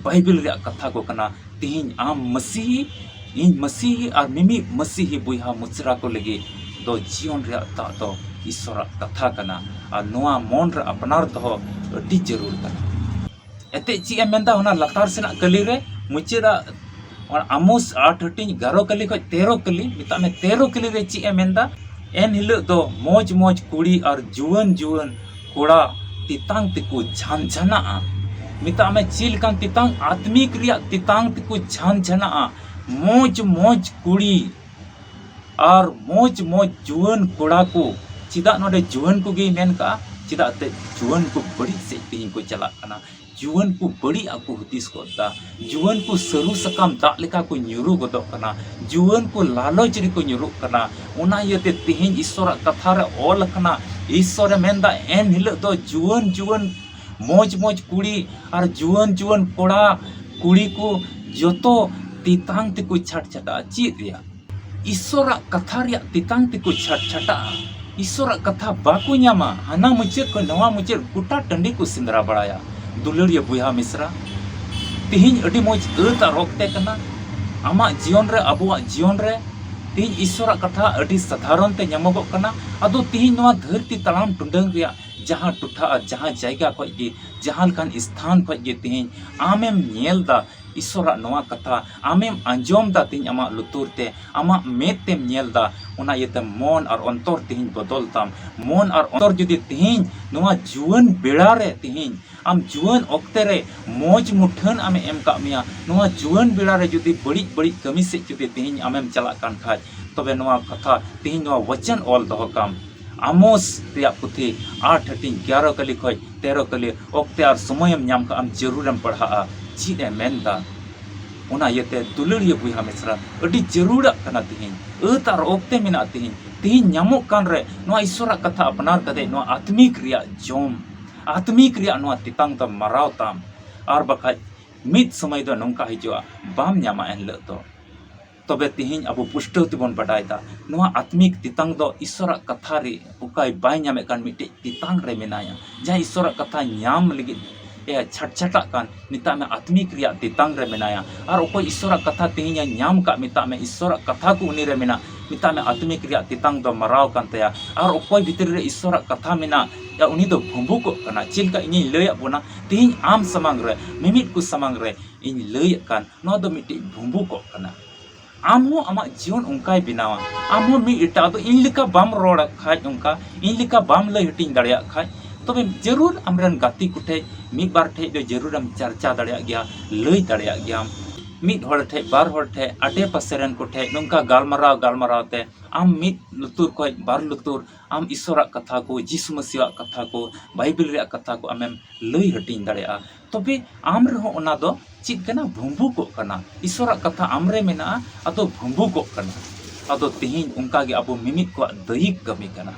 ᱵᱟᱭᱵᱮᱞ ᱨᱮᱭᱟᱜ ᱠᱟᱛᱷᱟ ᱠᱚ ᱠᱟᱱᱟ᱾ ᱛᱮᱦᱮᱧ ᱟᱢ ᱢᱟᱹᱥᱤᱦᱤ, ᱤᱧ ᱢᱟᱹᱥᱤᱦᱤ ᱟᱨ ᱢᱤᱢᱤᱫ ᱢᱟᱹᱥᱤᱦᱤ ᱵᱚᱭᱦᱟ ᱢᱩᱪᱨᱟ ᱠᱚ ᱞᱟᱹᱜᱤᱫ ᱫᱚ ᱡᱤᱭᱚᱱ ᱨᱮᱭᱟᱜ ᱫᱟᱜ ᱫᱚ ᱤᱥᱥᱚᱨᱟᱜ ᱠᱟᱛᱷᱟ ᱠᱟᱱᱟ᱾ ᱟᱨ ᱱᱚᱣᱟ ᱢᱚᱱ ᱨᱮ ᱟᱯᱱᱟᱨ ᱫᱚᱦᱚ ᱟᱹᱰᱤ ᱡᱟᱹᱨᱩᱲ ᱠᱟᱱᱟ᱾ ᱮᱱᱛᱮᱫ ᱪᱮᱫ ᱮ ᱢᱮᱱᱫᱟ ᱚᱱᱟ ᱞᱟᱛᱟᱨ ᱥᱮᱱᱟᱜ ᱠᱟᱹᱞᱤ ᱨᱮ, ᱢᱩᱪᱟᱹᱫᱟᱜ ᱚᱱᱟ ᱟᱢᱳᱥ ᱟᱴ ᱦᱟᱹᱴᱤᱧ ᱮᱜᱟᱨᱚ ᱠᱟᱹᱞᱤ ᱠᱷᱚᱡ ᱛᱮᱨᱚ ᱠᱟᱹᱞᱤ, ᱢᱮᱛᱟᱜ ᱢᱮ ᱛᱮᱨᱚ ᱠᱟᱹᱞᱤ ᱨᱮ ᱪᱮᱫ ᱮ ᱢᱮᱱᱫᱟ? ᱮᱱ ᱦᱤᱞᱳᱜ ᱫᱚ ᱢᱚᱡᱽ ᱢᱚᱡᱽ ᱠᱩᱲᱤ ᱟᱨ ᱡᱩᱣᱟᱹᱱ ᱡᱩᱣᱟᱹᱱ ᱠᱚᱲᱟ ᱛᱮᱛᱟᱝ ᱛᱮᱠᱚ ᱡᱷᱟᱱ ᱡᱷᱟᱱᱟᱜᱼᱟ᱾ ᱢᱮᱛᱟᱜ ᱢᱮ ᱪᱮᱫ ᱞᱮᱠᱟᱱ ᱛᱮᱛᱟᱝ, ᱟᱛᱢᱤᱠ ᱨᱮᱭᱟᱜ ᱛᱮᱛᱟᱝ ᱛᱮᱠᱚ ᱡᱷᱟᱱ ᱡᱷᱟᱱᱟᱜᱼᱟ᱾ ᱢᱚᱡᱽ ᱢᱚᱡᱽ ᱠᱩᱲᱤ ᱟᱨ ᱢᱚᱡᱽ ᱢᱚᱡᱽ ᱡᱩᱣᱟᱹᱱ ᱠᱚᱲᱟ ᱠᱚ᱾ ᱪᱮᱫᱟᱜ ᱱᱚᱰᱮ ᱡᱩᱣᱟᱹᱱ ᱠᱚᱜᱮᱭ ᱢᱮᱱ ᱠᱟᱜᱼᱟ? ᱪᱮᱫᱟᱜ ᱛᱮ ᱡᱩᱣᱟᱹᱱ ᱠᱚ ᱵᱟᱹᱲᱤᱡ ᱥᱮᱫ ᱛᱮᱦᱮᱧ ᱠᱚ ᱪᱟᱞᱟᱜ ᱠᱟᱱᱟ᱾ ᱡᱩᱣᱟᱹᱱ ᱠᱚ ᱵᱟᱹᱲᱤᱡ ᱟᱜ ᱠᱚ ᱦᱩᱫᱤᱥ ᱜᱚᱫ ᱫᱟ᱾ ᱡᱩᱣᱟᱹᱱ ᱠᱚ ᱥᱟᱹᱨᱩ ᱥᱟᱠᱟᱢ ᱫᱟᱜ ᱞᱮᱠᱟ ᱠᱚ ᱧᱩᱨᱩ ᱜᱚᱫᱚᱜ ᱠᱟᱱᱟ᱾ ᱡᱩᱣᱟᱹᱱ ᱠᱚ ᱞᱟᱞᱚᱪ ᱨᱮᱠᱚ ᱧᱩᱨᱩᱜ ᱠᱟᱱᱟ᱾ ᱚᱱᱟ ᱤᱭᱟᱹᱛᱮ ᱛᱮᱦᱮᱧ ᱤᱥᱥᱚᱨᱟᱜ ᱠᱟᱛᱷᱟ ᱨᱮ ᱚᱞ ᱟᱠᱟᱱᱟ, ᱤᱥᱥᱚᱨᱮ ᱢᱮᱱᱫᱟ, ᱮᱱ ᱦᱤᱞᱳᱜ ᱫᱚ ᱡᱩᱣᱟᱹᱱ ᱡᱩᱣᱟᱹᱱ ᱢᱚᱡᱽ ᱢᱚᱡᱽ ᱠᱩᱲᱤ ᱟᱨ ᱡᱩᱣᱟᱹᱱ ᱡᱩᱣᱟᱹᱱ ᱠᱚᱲᱟ ᱠᱩᱲᱤ ᱠᱚ ᱡᱚᱛᱚ ᱛᱮᱛᱟᱝ ᱛᱮᱠᱚ ᱪᱷᱟᱴ ᱪᱷᱟᱴᱟᱜᱼᱟ᱾ ᱪᱮᱫ ᱨᱮᱭᱟᱜ? ᱤᱥᱥᱚᱨᱟᱜ ᱠᱟᱛᱷᱟ ᱨᱮᱭᱟᱜ ᱛᱮᱛᱟᱝ ᱛᱮᱠᱚ ᱪᱷᱟᱴ ᱪᱷᱟᱴᱟᱜᱼᱟ᱾ ᱤᱥᱥᱚᱨᱟᱜ ᱠᱟᱛᱷᱟ ᱵᱟᱠᱚ ᱧᱟᱢᱟ᱾ ᱦᱟᱱᱟ ᱢᱩᱪᱟᱹᱫ ᱠᱷᱚᱱ ᱱᱚᱣᱟ ᱢᱩᱪᱟᱹᱫ ᱜᱚᱴᱟ ᱴᱟᱺᱰᱤ ᱠᱚ ᱥᱮᱸᱫᱽᱨᱟ ᱵᱟᱲᱟᱭᱟ᱾ ᱫᱩᱞᱟᱹᱲᱤᱭᱟᱹ ᱵᱚᱭᱦᱟ ᱢᱤᱥᱨᱟ, ᱛᱮᱦᱮᱧ ᱟᱹᱰᱤ ᱢᱚᱡᱽ ᱟᱹᱛ ᱟᱨ ᱚᱠᱛᱮ ᱠᱟᱱᱟ᱾ ᱟᱢᱟᱜ ᱡᱤᱭᱚᱱ ᱨᱮ, ᱟᱵᱚᱣᱟᱜ ᱡᱤᱭᱚᱱ ᱨᱮ ᱛᱮᱦᱮᱧ ᱤᱥᱥᱚᱨᱟᱜ ᱠᱟᱛᱷᱟ ᱟᱹᱰᱤ ᱥᱟᱫᱷᱟᱨᱚᱱ ᱛᱮ ᱧᱟᱢᱚᱜᱚᱜ ᱠᱟᱱᱟ᱾ ᱟᱫᱚ ᱛᱮᱦᱮᱧ ᱱᱚᱣᱟ ᱫᱷᱟᱹᱨᱛᱤ ᱛᱟᱲᱟᱢ ᱴᱩᱰᱟᱹᱝ ᱨᱮᱭᱟᱜ ᱡᱟᱦᱟᱸ ᱴᱚᱴᱷᱟ ᱟᱨ ᱡᱟᱦᱟᱸ ᱡᱟᱭᱜᱟ ᱠᱷᱚᱡ ᱜᱮ, ᱡᱟᱦᱟᱸ ᱞᱮᱠᱟᱱ ᱥᱛᱷᱟᱱ ᱠᱷᱚᱡ ᱜᱮ ᱛᱮᱦᱮᱧ ᱟᱢᱮᱢ ᱧᱮᱞ ᱫᱟ ᱤᱥᱥᱚᱨᱟᱜ ᱱᱚᱣᱟ ᱠᱟᱛᱷᱟ, ᱟᱢᱮᱢ ᱟᱸᱡᱚᱢ ᱫᱟ ᱛᱮᱦᱮᱧ ᱟᱢᱟᱜ ᱞᱩᱛᱩᱨ ᱛᱮ, ᱟᱢᱟᱜ ᱢᱮᱫ ᱛᱮᱢ ᱧᱮᱞ ᱫᱟ, ᱚᱱᱟ ᱤᱭᱟᱹᱛᱮ ᱢᱚᱱ ᱟᱨ ᱚᱱᱛᱚᱨ ᱛᱮᱦᱮᱧ ᱵᱚᱫᱚᱞ ᱛᱟᱢ᱾ ᱢᱚᱱ ᱟᱨ ᱚᱱᱛᱚᱨ ᱡᱩᱫᱤ ᱛᱮᱦᱮᱧ ᱱᱚᱣᱟ ᱡᱩᱣᱟᱹᱱ ᱵᱮᱲᱟ ᱨᱮ ᱛᱮᱦᱮᱧ ᱟᱢ ᱡᱩᱣᱟᱹᱱ ᱚᱠᱛᱮ ᱨᱮ ᱢᱚᱡᱽ ᱢᱩᱴᱷᱟᱹᱱ ᱟᱢᱮ ᱮᱢ ᱠᱟᱜ ᱢᱮᱭᱟ, ᱱᱚᱣᱟ ᱡᱩᱣᱟᱹᱱ ᱵᱮᱲᱟ ᱨᱮ ᱡᱩᱫᱤ ᱵᱟᱹᱲᱤᱡ ᱵᱟᱹᱲᱤᱡ ᱠᱟᱹᱢᱤ ᱥᱮᱫ ᱡᱩᱫᱤ ᱛᱮᱦᱮᱧ ᱟᱢᱮᱢ ᱪᱟᱞᱟᱜ ᱠᱟᱱ ᱠᱷᱟᱡ, ᱛᱚᱵᱮ ᱱᱚᱣᱟ ᱠᱟᱛᱷᱟ ᱛᱮᱦᱮᱧ ᱱᱚᱣᱟ ᱣᱟᱪᱚᱱ ᱚᱞ ᱫᱚᱦᱚ ᱠᱟᱢ᱾ ᱟᱢᱳᱥ ᱨᱮᱭᱟᱜ ᱯᱩᱛᱷᱤ ᱟᱴ ᱦᱟᱹᱴᱤᱧ ᱜᱮᱭᱟᱨᱚ ᱠᱟᱹᱞᱤ ᱠᱷᱚᱡ ᱛᱮᱨᱚ ᱠᱟᱹᱞᱤ ᱚᱠᱛᱮ ᱟᱨ ᱥᱚᱢᱚᱭᱮᱢ ᱧᱟᱢ ᱠᱷᱟᱡ ᱟᱢ ᱡᱟᱹᱨᱩᱲᱮᱢ ᱯᱟᱲᱦᱟᱜᱼᱟ᱾ ᱪᱮᱫ ᱮ ᱢᱮᱱ ᱫᱟ? ᱚᱱᱟ ᱤᱭᱟᱹᱛᱮ ᱫᱩᱞᱟᱹᱲᱤᱭᱟᱹ ᱵᱚᱭᱦᱟ ᱢᱤᱥᱨᱟ, ᱟᱹᱰᱤ ᱡᱟᱹᱨᱩᱲᱟᱜ ᱠᱟᱱᱟ ᱛᱤᱦᱤᱧ᱾ ᱟᱹᱛ ᱟᱨ ᱚᱠᱛᱮ ᱢᱮᱱᱟᱜᱼᱟ ᱛᱤᱦᱤᱧ᱾ ᱛᱤᱦᱤᱧ ᱧᱟᱢᱚᱜ ᱠᱟᱱ ᱨᱮ ᱱᱚᱣᱟ ᱤᱥᱥᱚᱨᱟᱜ ᱠᱟᱛᱷᱟ ᱟᱯᱱᱟᱨ ᱠᱟᱛᱮ ᱱᱚᱣᱟ ᱟᱛᱢᱤᱠ ᱨᱮᱭᱟᱜ ᱡᱚᱢ, ᱟᱛᱢᱤᱠ ᱨᱮᱭᱟᱜ ᱱᱚᱣᱟ ᱛᱮᱛᱟᱝ ᱫᱚ ᱢᱟᱨᱟᱣ ᱛᱟᱢ᱾ ᱟᱨ ᱵᱟᱠᱷᱟᱡ ᱢᱤᱫ ᱥᱚᱢᱚᱭ ᱫᱚ ᱱᱚᱝᱠᱟ ᱦᱤᱡᱩᱜᱼᱟ, ᱵᱟᱢ ᱧᱟᱢᱟ ᱮᱱ ᱦᱤᱞᱳᱜ ᱫᱚ᱾ ᱛᱚᱵᱮ ᱛᱤᱦᱤᱧ ᱟᱵᱚ ᱯᱩᱥᱴᱟᱹᱣ ᱛᱮᱵᱚᱱ ᱵᱟᱰᱟᱭ ᱫᱟ, ᱱᱚᱣᱟ ᱟᱛᱢᱤᱠ ᱛᱮᱛᱟᱝ ᱫᱚ ᱤᱥᱥᱚᱨᱟᱜ ᱠᱟᱛᱷᱟ ᱨᱮ ᱚᱠᱚᱭ ᱵᱟᱭ ᱧᱟᱢᱮᱫ ᱠᱟᱱ ᱢᱤᱫᱴᱮᱡ ᱛᱮᱛᱟᱝ ᱨᱮ ᱢᱮᱱᱟᱭᱟ᱾ ᱡᱟᱦᱟᱸᱭ ᱤᱥᱥᱚᱨᱟᱜ ᱠᱟᱛᱷᱟ ᱧᱟᱢ ᱞᱟᱹᱜᱤᱫ ᱮ ᱪᱷᱟᱴᱪᱷᱟᱴᱟᱜ ᱠᱟᱱ, ᱢᱮᱛᱟᱜ ᱢᱮ ᱟᱛᱢᱤᱠ ᱨᱮᱭᱟᱜ ᱛᱮᱛᱟᱝ ᱨᱮ ᱢᱮᱱᱟᱭᱟ᱾ ᱟᱨ ᱚᱠᱚᱭ ᱤᱥᱥᱚᱨᱟᱜ ᱠᱟᱛᱷᱟ ᱛᱮᱦᱮᱧ ᱮ ᱧᱟᱢ ᱠᱟᱜ, ᱢᱮᱛᱟᱜ ᱢᱮ ᱤᱥᱥᱚᱨᱟᱜ ᱠᱟᱛᱷᱟ ᱠᱚ ᱩᱱᱤ ᱨᱮ ᱢᱮᱱᱟᱜ, ᱢᱮᱛᱟᱜ ᱢᱮ ᱟᱛᱢᱤᱠ ᱨᱮᱭᱟᱜ ᱛᱮᱛᱟᱝ ᱫᱚ ᱢᱟᱨᱟᱣ ᱠᱟᱱ ᱛᱟᱭᱟ᱾ ᱟᱨ ᱚᱠᱚᱭ ᱵᱷᱤᱛᱨᱤ ᱨᱮ ᱤᱥᱥᱚᱨᱟᱜ ᱠᱟᱛᱷᱟ ᱢᱮᱱᱟᱜ, ᱭᱟ ᱩᱱᱤ ᱫᱚ ᱵᱷᱩᱸᱵᱩᱠᱚᱜ ᱠᱟᱱᱟ᱾ ᱪᱮᱫ ᱞᱮᱠᱟ ᱤᱧᱤᱧ ᱞᱟᱹᱭᱟᱫ ᱵᱚᱱᱟ, ᱛᱮᱦᱮᱧ ᱟᱢ ᱥᱟᱢᱟᱝ ᱨᱮ, ᱢᱤᱢᱤᱫ ᱠᱚ ᱥᱟᱢᱟᱝ ᱨᱮ ᱤᱧ ᱞᱟᱹᱭᱮᱫ ᱠᱟᱱ, ᱱᱚᱣᱟ ᱫᱚ ᱢᱤᱫᱴᱤᱡ ᱵᱷᱩᱸᱵᱩᱠᱚᱜ ᱠᱟᱱᱟ᱾ ᱟᱢ ᱦᱚᱸ ᱟᱢᱟᱜ ᱡᱤᱭᱚᱱ ᱚᱱᱠᱟᱭ ᱵᱮᱱᱟᱣᱟ᱾ ᱟᱢ ᱦᱚᱸ ᱢᱤᱫ ᱮᱴᱟᱜ ᱫᱚ ᱤᱧ ᱞᱮᱠᱟ ᱵᱟᱢ ᱨᱚᱲ ᱠᱷᱟᱡ, ᱚᱱᱠᱟ ᱤᱧ ᱞᱮᱠᱟ ᱵᱟᱢ ᱞᱟᱹᱭ ᱦᱟᱹᱴᱤᱧ ᱫᱟᱲᱮᱭᱟᱜ ᱠᱷᱟᱡ, ᱛᱚᱵᱮ ᱡᱟᱹᱨᱩᱲ ᱟᱢᱨᱮᱱ ᱜᱟᱛᱮ ᱠᱚᱴᱷᱮᱡ ᱢᱤᱫ ᱵᱟᱨ ᱴᱷᱮᱡ ᱫᱚ ᱡᱟᱹᱨᱩᱲᱮᱢ ᱪᱟᱨᱪᱟ ᱫᱟᱲᱮᱭᱟᱜ ᱜᱮᱭᱟ, ᱞᱟᱹᱭ ᱫᱟᱲᱮᱭᱟᱜ ᱜᱮᱭᱟᱢ᱾ ᱢᱤᱫ ᱦᱚᱲ ᱴᱷᱮᱡ, ᱵᱟᱨ ᱦᱚᱲ ᱴᱷᱮᱡ, ᱟᱰᱮ ᱯᱟᱥᱮ ᱨᱮᱱ ᱠᱚᱴᱷᱮᱡ ᱱᱚᱝᱠᱟ ᱜᱟᱞᱢᱟᱨᱟᱣ ᱜᱟᱞᱢᱟᱨᱟᱣ ᱛᱮ ᱟᱢ ᱢᱤᱫ ᱞᱩᱛᱩᱨ ᱠᱷᱚᱡ ᱵᱟᱨ ᱞᱩᱛᱩᱨ ᱟᱢ ᱤᱥᱥᱚᱨᱟᱜ ᱠᱟᱛᱷᱟ ᱠᱚ, ᱡᱤᱥᱩ ᱢᱟᱹᱥᱤᱭᱟᱜ ᱠᱟᱛᱷᱟ ᱠᱚ, ᱵᱟᱭᱵᱮᱞ ᱨᱮᱭᱟᱜ ᱠᱟᱛᱷᱟ ᱠᱚ ᱟᱢᱮᱢ ᱞᱟᱹᱭ ᱦᱟᱹᱴᱤᱧ ᱫᱟᱲᱮᱭᱟᱜᱼᱟ᱾ ᱛᱚᱵᱮ ᱟᱢ ᱨᱮᱦᱚᱸ ᱚᱱᱟ ᱫᱚ ᱪᱮᱫ ᱠᱟᱱᱟ? ᱵᱷᱩᱸᱵᱩᱠᱚᱜ ᱠᱟᱱᱟ᱾ ᱤᱥᱥᱚᱨᱟᱜ ᱠᱟᱛᱷᱟ ᱟᱢ ᱨᱮ ᱢᱮᱱᱟᱜᱼᱟ, ᱟᱫᱚ ᱵᱷᱩᱸᱵᱩᱠᱚᱜ ᱠᱟᱱᱟ᱾ ᱟᱫᱚ ᱛᱮᱦᱮᱧ ᱚᱱᱠᱟ ᱜᱮ ᱟᱵᱚ ᱢᱤᱢᱤᱫ ᱠᱚᱣᱟᱜ ᱫᱟᱹᱭᱤᱠ ᱠᱟᱹᱢᱤ ᱠᱟᱱᱟ᱾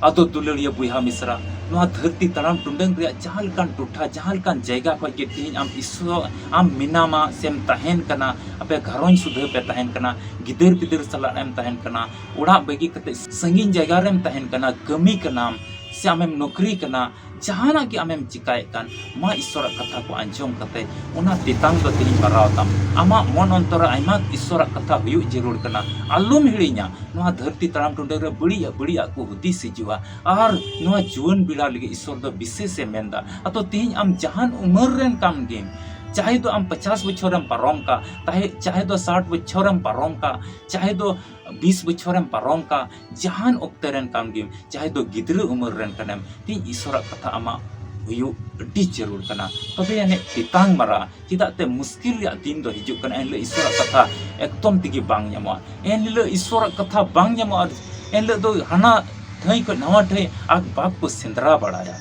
ᱟᱫᱚ ᱫᱩᱞᱟᱹᱲᱤᱭᱟᱹ ᱵᱚᱭᱦᱟ ᱢᱤᱥᱨᱟ, ᱱᱚᱣᱟ ᱫᱷᱟᱹᱨᱛᱤ ᱛᱟᱲᱟᱢ ᱴᱩᱰᱟᱹᱝ ᱨᱮᱭᱟᱜ ᱡᱟᱦᱟᱸ ᱞᱮᱠᱟᱱ ᱴᱚᱴᱷᱟ, ᱡᱟᱦᱟᱸ ᱞᱮᱠᱟᱱ ᱡᱟᱭᱜᱟ ᱠᱷᱚᱡ ᱜᱮ ᱛᱮᱦᱮᱧ ᱟᱢ ᱤᱥᱥᱚᱨ ᱟᱢ ᱢᱮᱱᱟᱢᱟ ᱥᱮᱢ ᱛᱟᱦᱮᱱ ᱠᱟᱱᱟ, ᱟᱯᱮ ᱜᱷᱟᱨᱚᱸᱡᱽ ᱥᱩᱫᱷᱟᱹ ᱯᱮ ᱛᱟᱦᱮᱱ ᱠᱟᱱᱟ, ᱜᱤᱫᱟᱹᱨ ᱯᱤᱫᱟᱹᱨ ᱥᱟᱞᱟᱜ ᱮᱢ ᱛᱟᱦᱮᱱ ᱠᱟᱱᱟ, ᱚᱲᱟᱜ ᱵᱟᱹᱜᱤ ᱠᱟᱛᱮ ᱥᱟᱺᱜᱤᱧ ᱡᱟᱭᱜᱟ ᱨᱮᱢ ᱛᱟᱦᱮᱱ ᱠᱟᱱᱟ, ᱠᱟᱹᱢᱤ ᱠᱟᱱᱟᱢ, ᱥᱮ ᱟᱢᱮᱢ ᱱᱚᱠᱨᱤ ᱠᱟᱱᱟ, ᱡᱟᱦᱟᱱᱟᱜ ᱜᱮ ᱟᱢᱮᱢ ᱪᱤᱠᱟᱭᱮᱫ ᱠᱟᱱ, ᱢᱟ ᱤᱥᱥᱚᱨᱟᱜ ᱠᱟᱛᱷᱟ ᱠᱚ ᱟᱸᱡᱚᱢ ᱠᱟᱛᱮ ᱚᱱᱟ ᱛᱮᱛᱟᱝ ᱫᱚ ᱛᱮᱦᱮᱧ ᱢᱟᱨᱟᱣ ᱛᱟᱢ᱾ ᱟᱢᱟᱜ ᱢᱚᱱ ᱚᱱᱛᱚᱨ ᱨᱮ ᱟᱭᱢᱟ ᱤᱥᱥᱚᱨᱟᱜ ᱠᱟᱛᱷᱟ ᱦᱩᱭᱩᱜ ᱡᱟᱹᱨᱩᱲ ᱠᱟᱱᱟ᱾ ᱟᱞᱚᱢ ᱦᱤᱲᱤᱧᱟ, ᱱᱚᱣᱟ ᱫᱷᱟᱹᱨᱛᱤ ᱛᱟᱲᱟᱢ ᱴᱩᱰᱟᱹ ᱨᱮ ᱵᱟᱹᱲᱤᱡᱟᱜ ᱵᱟᱹᱲᱤᱡᱟᱜ ᱠᱚ ᱦᱩᱫᱤᱥ ᱦᱤᱡᱩᱜᱼᱟ᱾ ᱟᱨ ᱱᱚᱣᱟ ᱡᱩᱣᱟᱹᱱ ᱵᱮᱲᱟ ᱞᱟᱹᱜᱤᱫ ᱤᱥᱥᱚᱨ ᱫᱚ ᱵᱤᱥᱮᱥ ᱮ ᱢᱮᱱᱫᱟ᱾ ᱟᱫᱚ ᱛᱮᱦᱮᱧ ᱟᱢ ᱡᱟᱦᱟᱱ ᱩᱢᱮᱨ ᱨᱮᱱ ᱠᱟᱱ ᱜᱮᱢ, ᱪᱟᱦᱮ ᱫᱚ ᱟᱢ ᱯᱚᱪᱟᱥ ᱵᱚᱪᱷᱚᱨᱮᱢ ᱯᱟᱨᱚᱢ ᱠᱟᱜ, ᱛᱟᱦᱮ ᱪᱟᱦᱮ ᱫᱚ ᱥᱟᱴ ᱵᱚᱪᱷᱚᱨᱮᱢ ᱯᱟᱨᱚᱢ ᱠᱟᱜ, ᱪᱟᱦᱮ ᱫᱚ ᱵᱤᱥ ᱵᱚᱪᱷᱚᱨᱮᱢ ᱯᱟᱨᱚᱢ ᱠᱟᱜ, ᱡᱟᱦᱟᱱ ᱚᱠᱛᱮ ᱨᱮᱱ ᱠᱟᱱ ᱜᱮᱢ, ᱪᱟᱦᱮ ᱫᱚ ᱜᱤᱫᱽᱨᱟᱹ ᱩᱢᱮᱨ ᱨᱮᱱ ᱠᱟᱱᱮᱢ, ᱛᱮᱦᱮᱧ ᱤᱥᱥᱚᱨᱟᱜ ᱠᱟᱛᱷᱟ ᱟᱢᱟᱜ ᱦᱩᱭᱩᱜ ᱟᱹᱰᱤ ᱡᱟᱹᱨᱩᱲ ᱠᱟᱱᱟ᱾ ᱛᱚᱵᱮ ᱟᱹᱱᱤᱡ ᱛᱮᱛᱟᱝ ᱢᱟᱨᱟ, ᱪᱮᱫᱟᱜ ᱛᱮ ᱢᱩᱥᱠᱤᱞ ᱨᱮᱭᱟᱜ ᱫᱤᱱ ᱫᱚ ᱦᱤᱡᱩᱜ ᱠᱟᱱᱟ᱾ ᱮᱱᱦᱤᱞᱳᱜ ᱤᱥᱥᱚᱨᱟᱜ ᱠᱟᱛᱷᱟ ᱮᱠᱫᱚᱢ ᱛᱮᱜᱮ ᱵᱟᱝ ᱧᱟᱢᱚᱜᱼᱟ᱾ ᱮᱱᱦᱤᱞᱳᱜ ᱤᱥᱥᱚᱨᱟᱜ ᱠᱟᱛᱷᱟ ᱵᱟᱝ ᱧᱟᱢᱚᱜᱼᱟ᱾ ᱮᱱᱦᱤᱞᱳᱜ ᱫᱚ ᱦᱟᱱᱟ ᱴᱷᱟᱹᱭ ᱠᱷᱚᱱ ᱱᱟᱣᱟ ᱴᱷᱟᱹᱭ ᱟᱠ ᱵᱟᱠ ᱠᱚ ᱥᱮᱸᱫᱽᱨᱟ ᱵᱟᱲᱟᱭᱟ᱾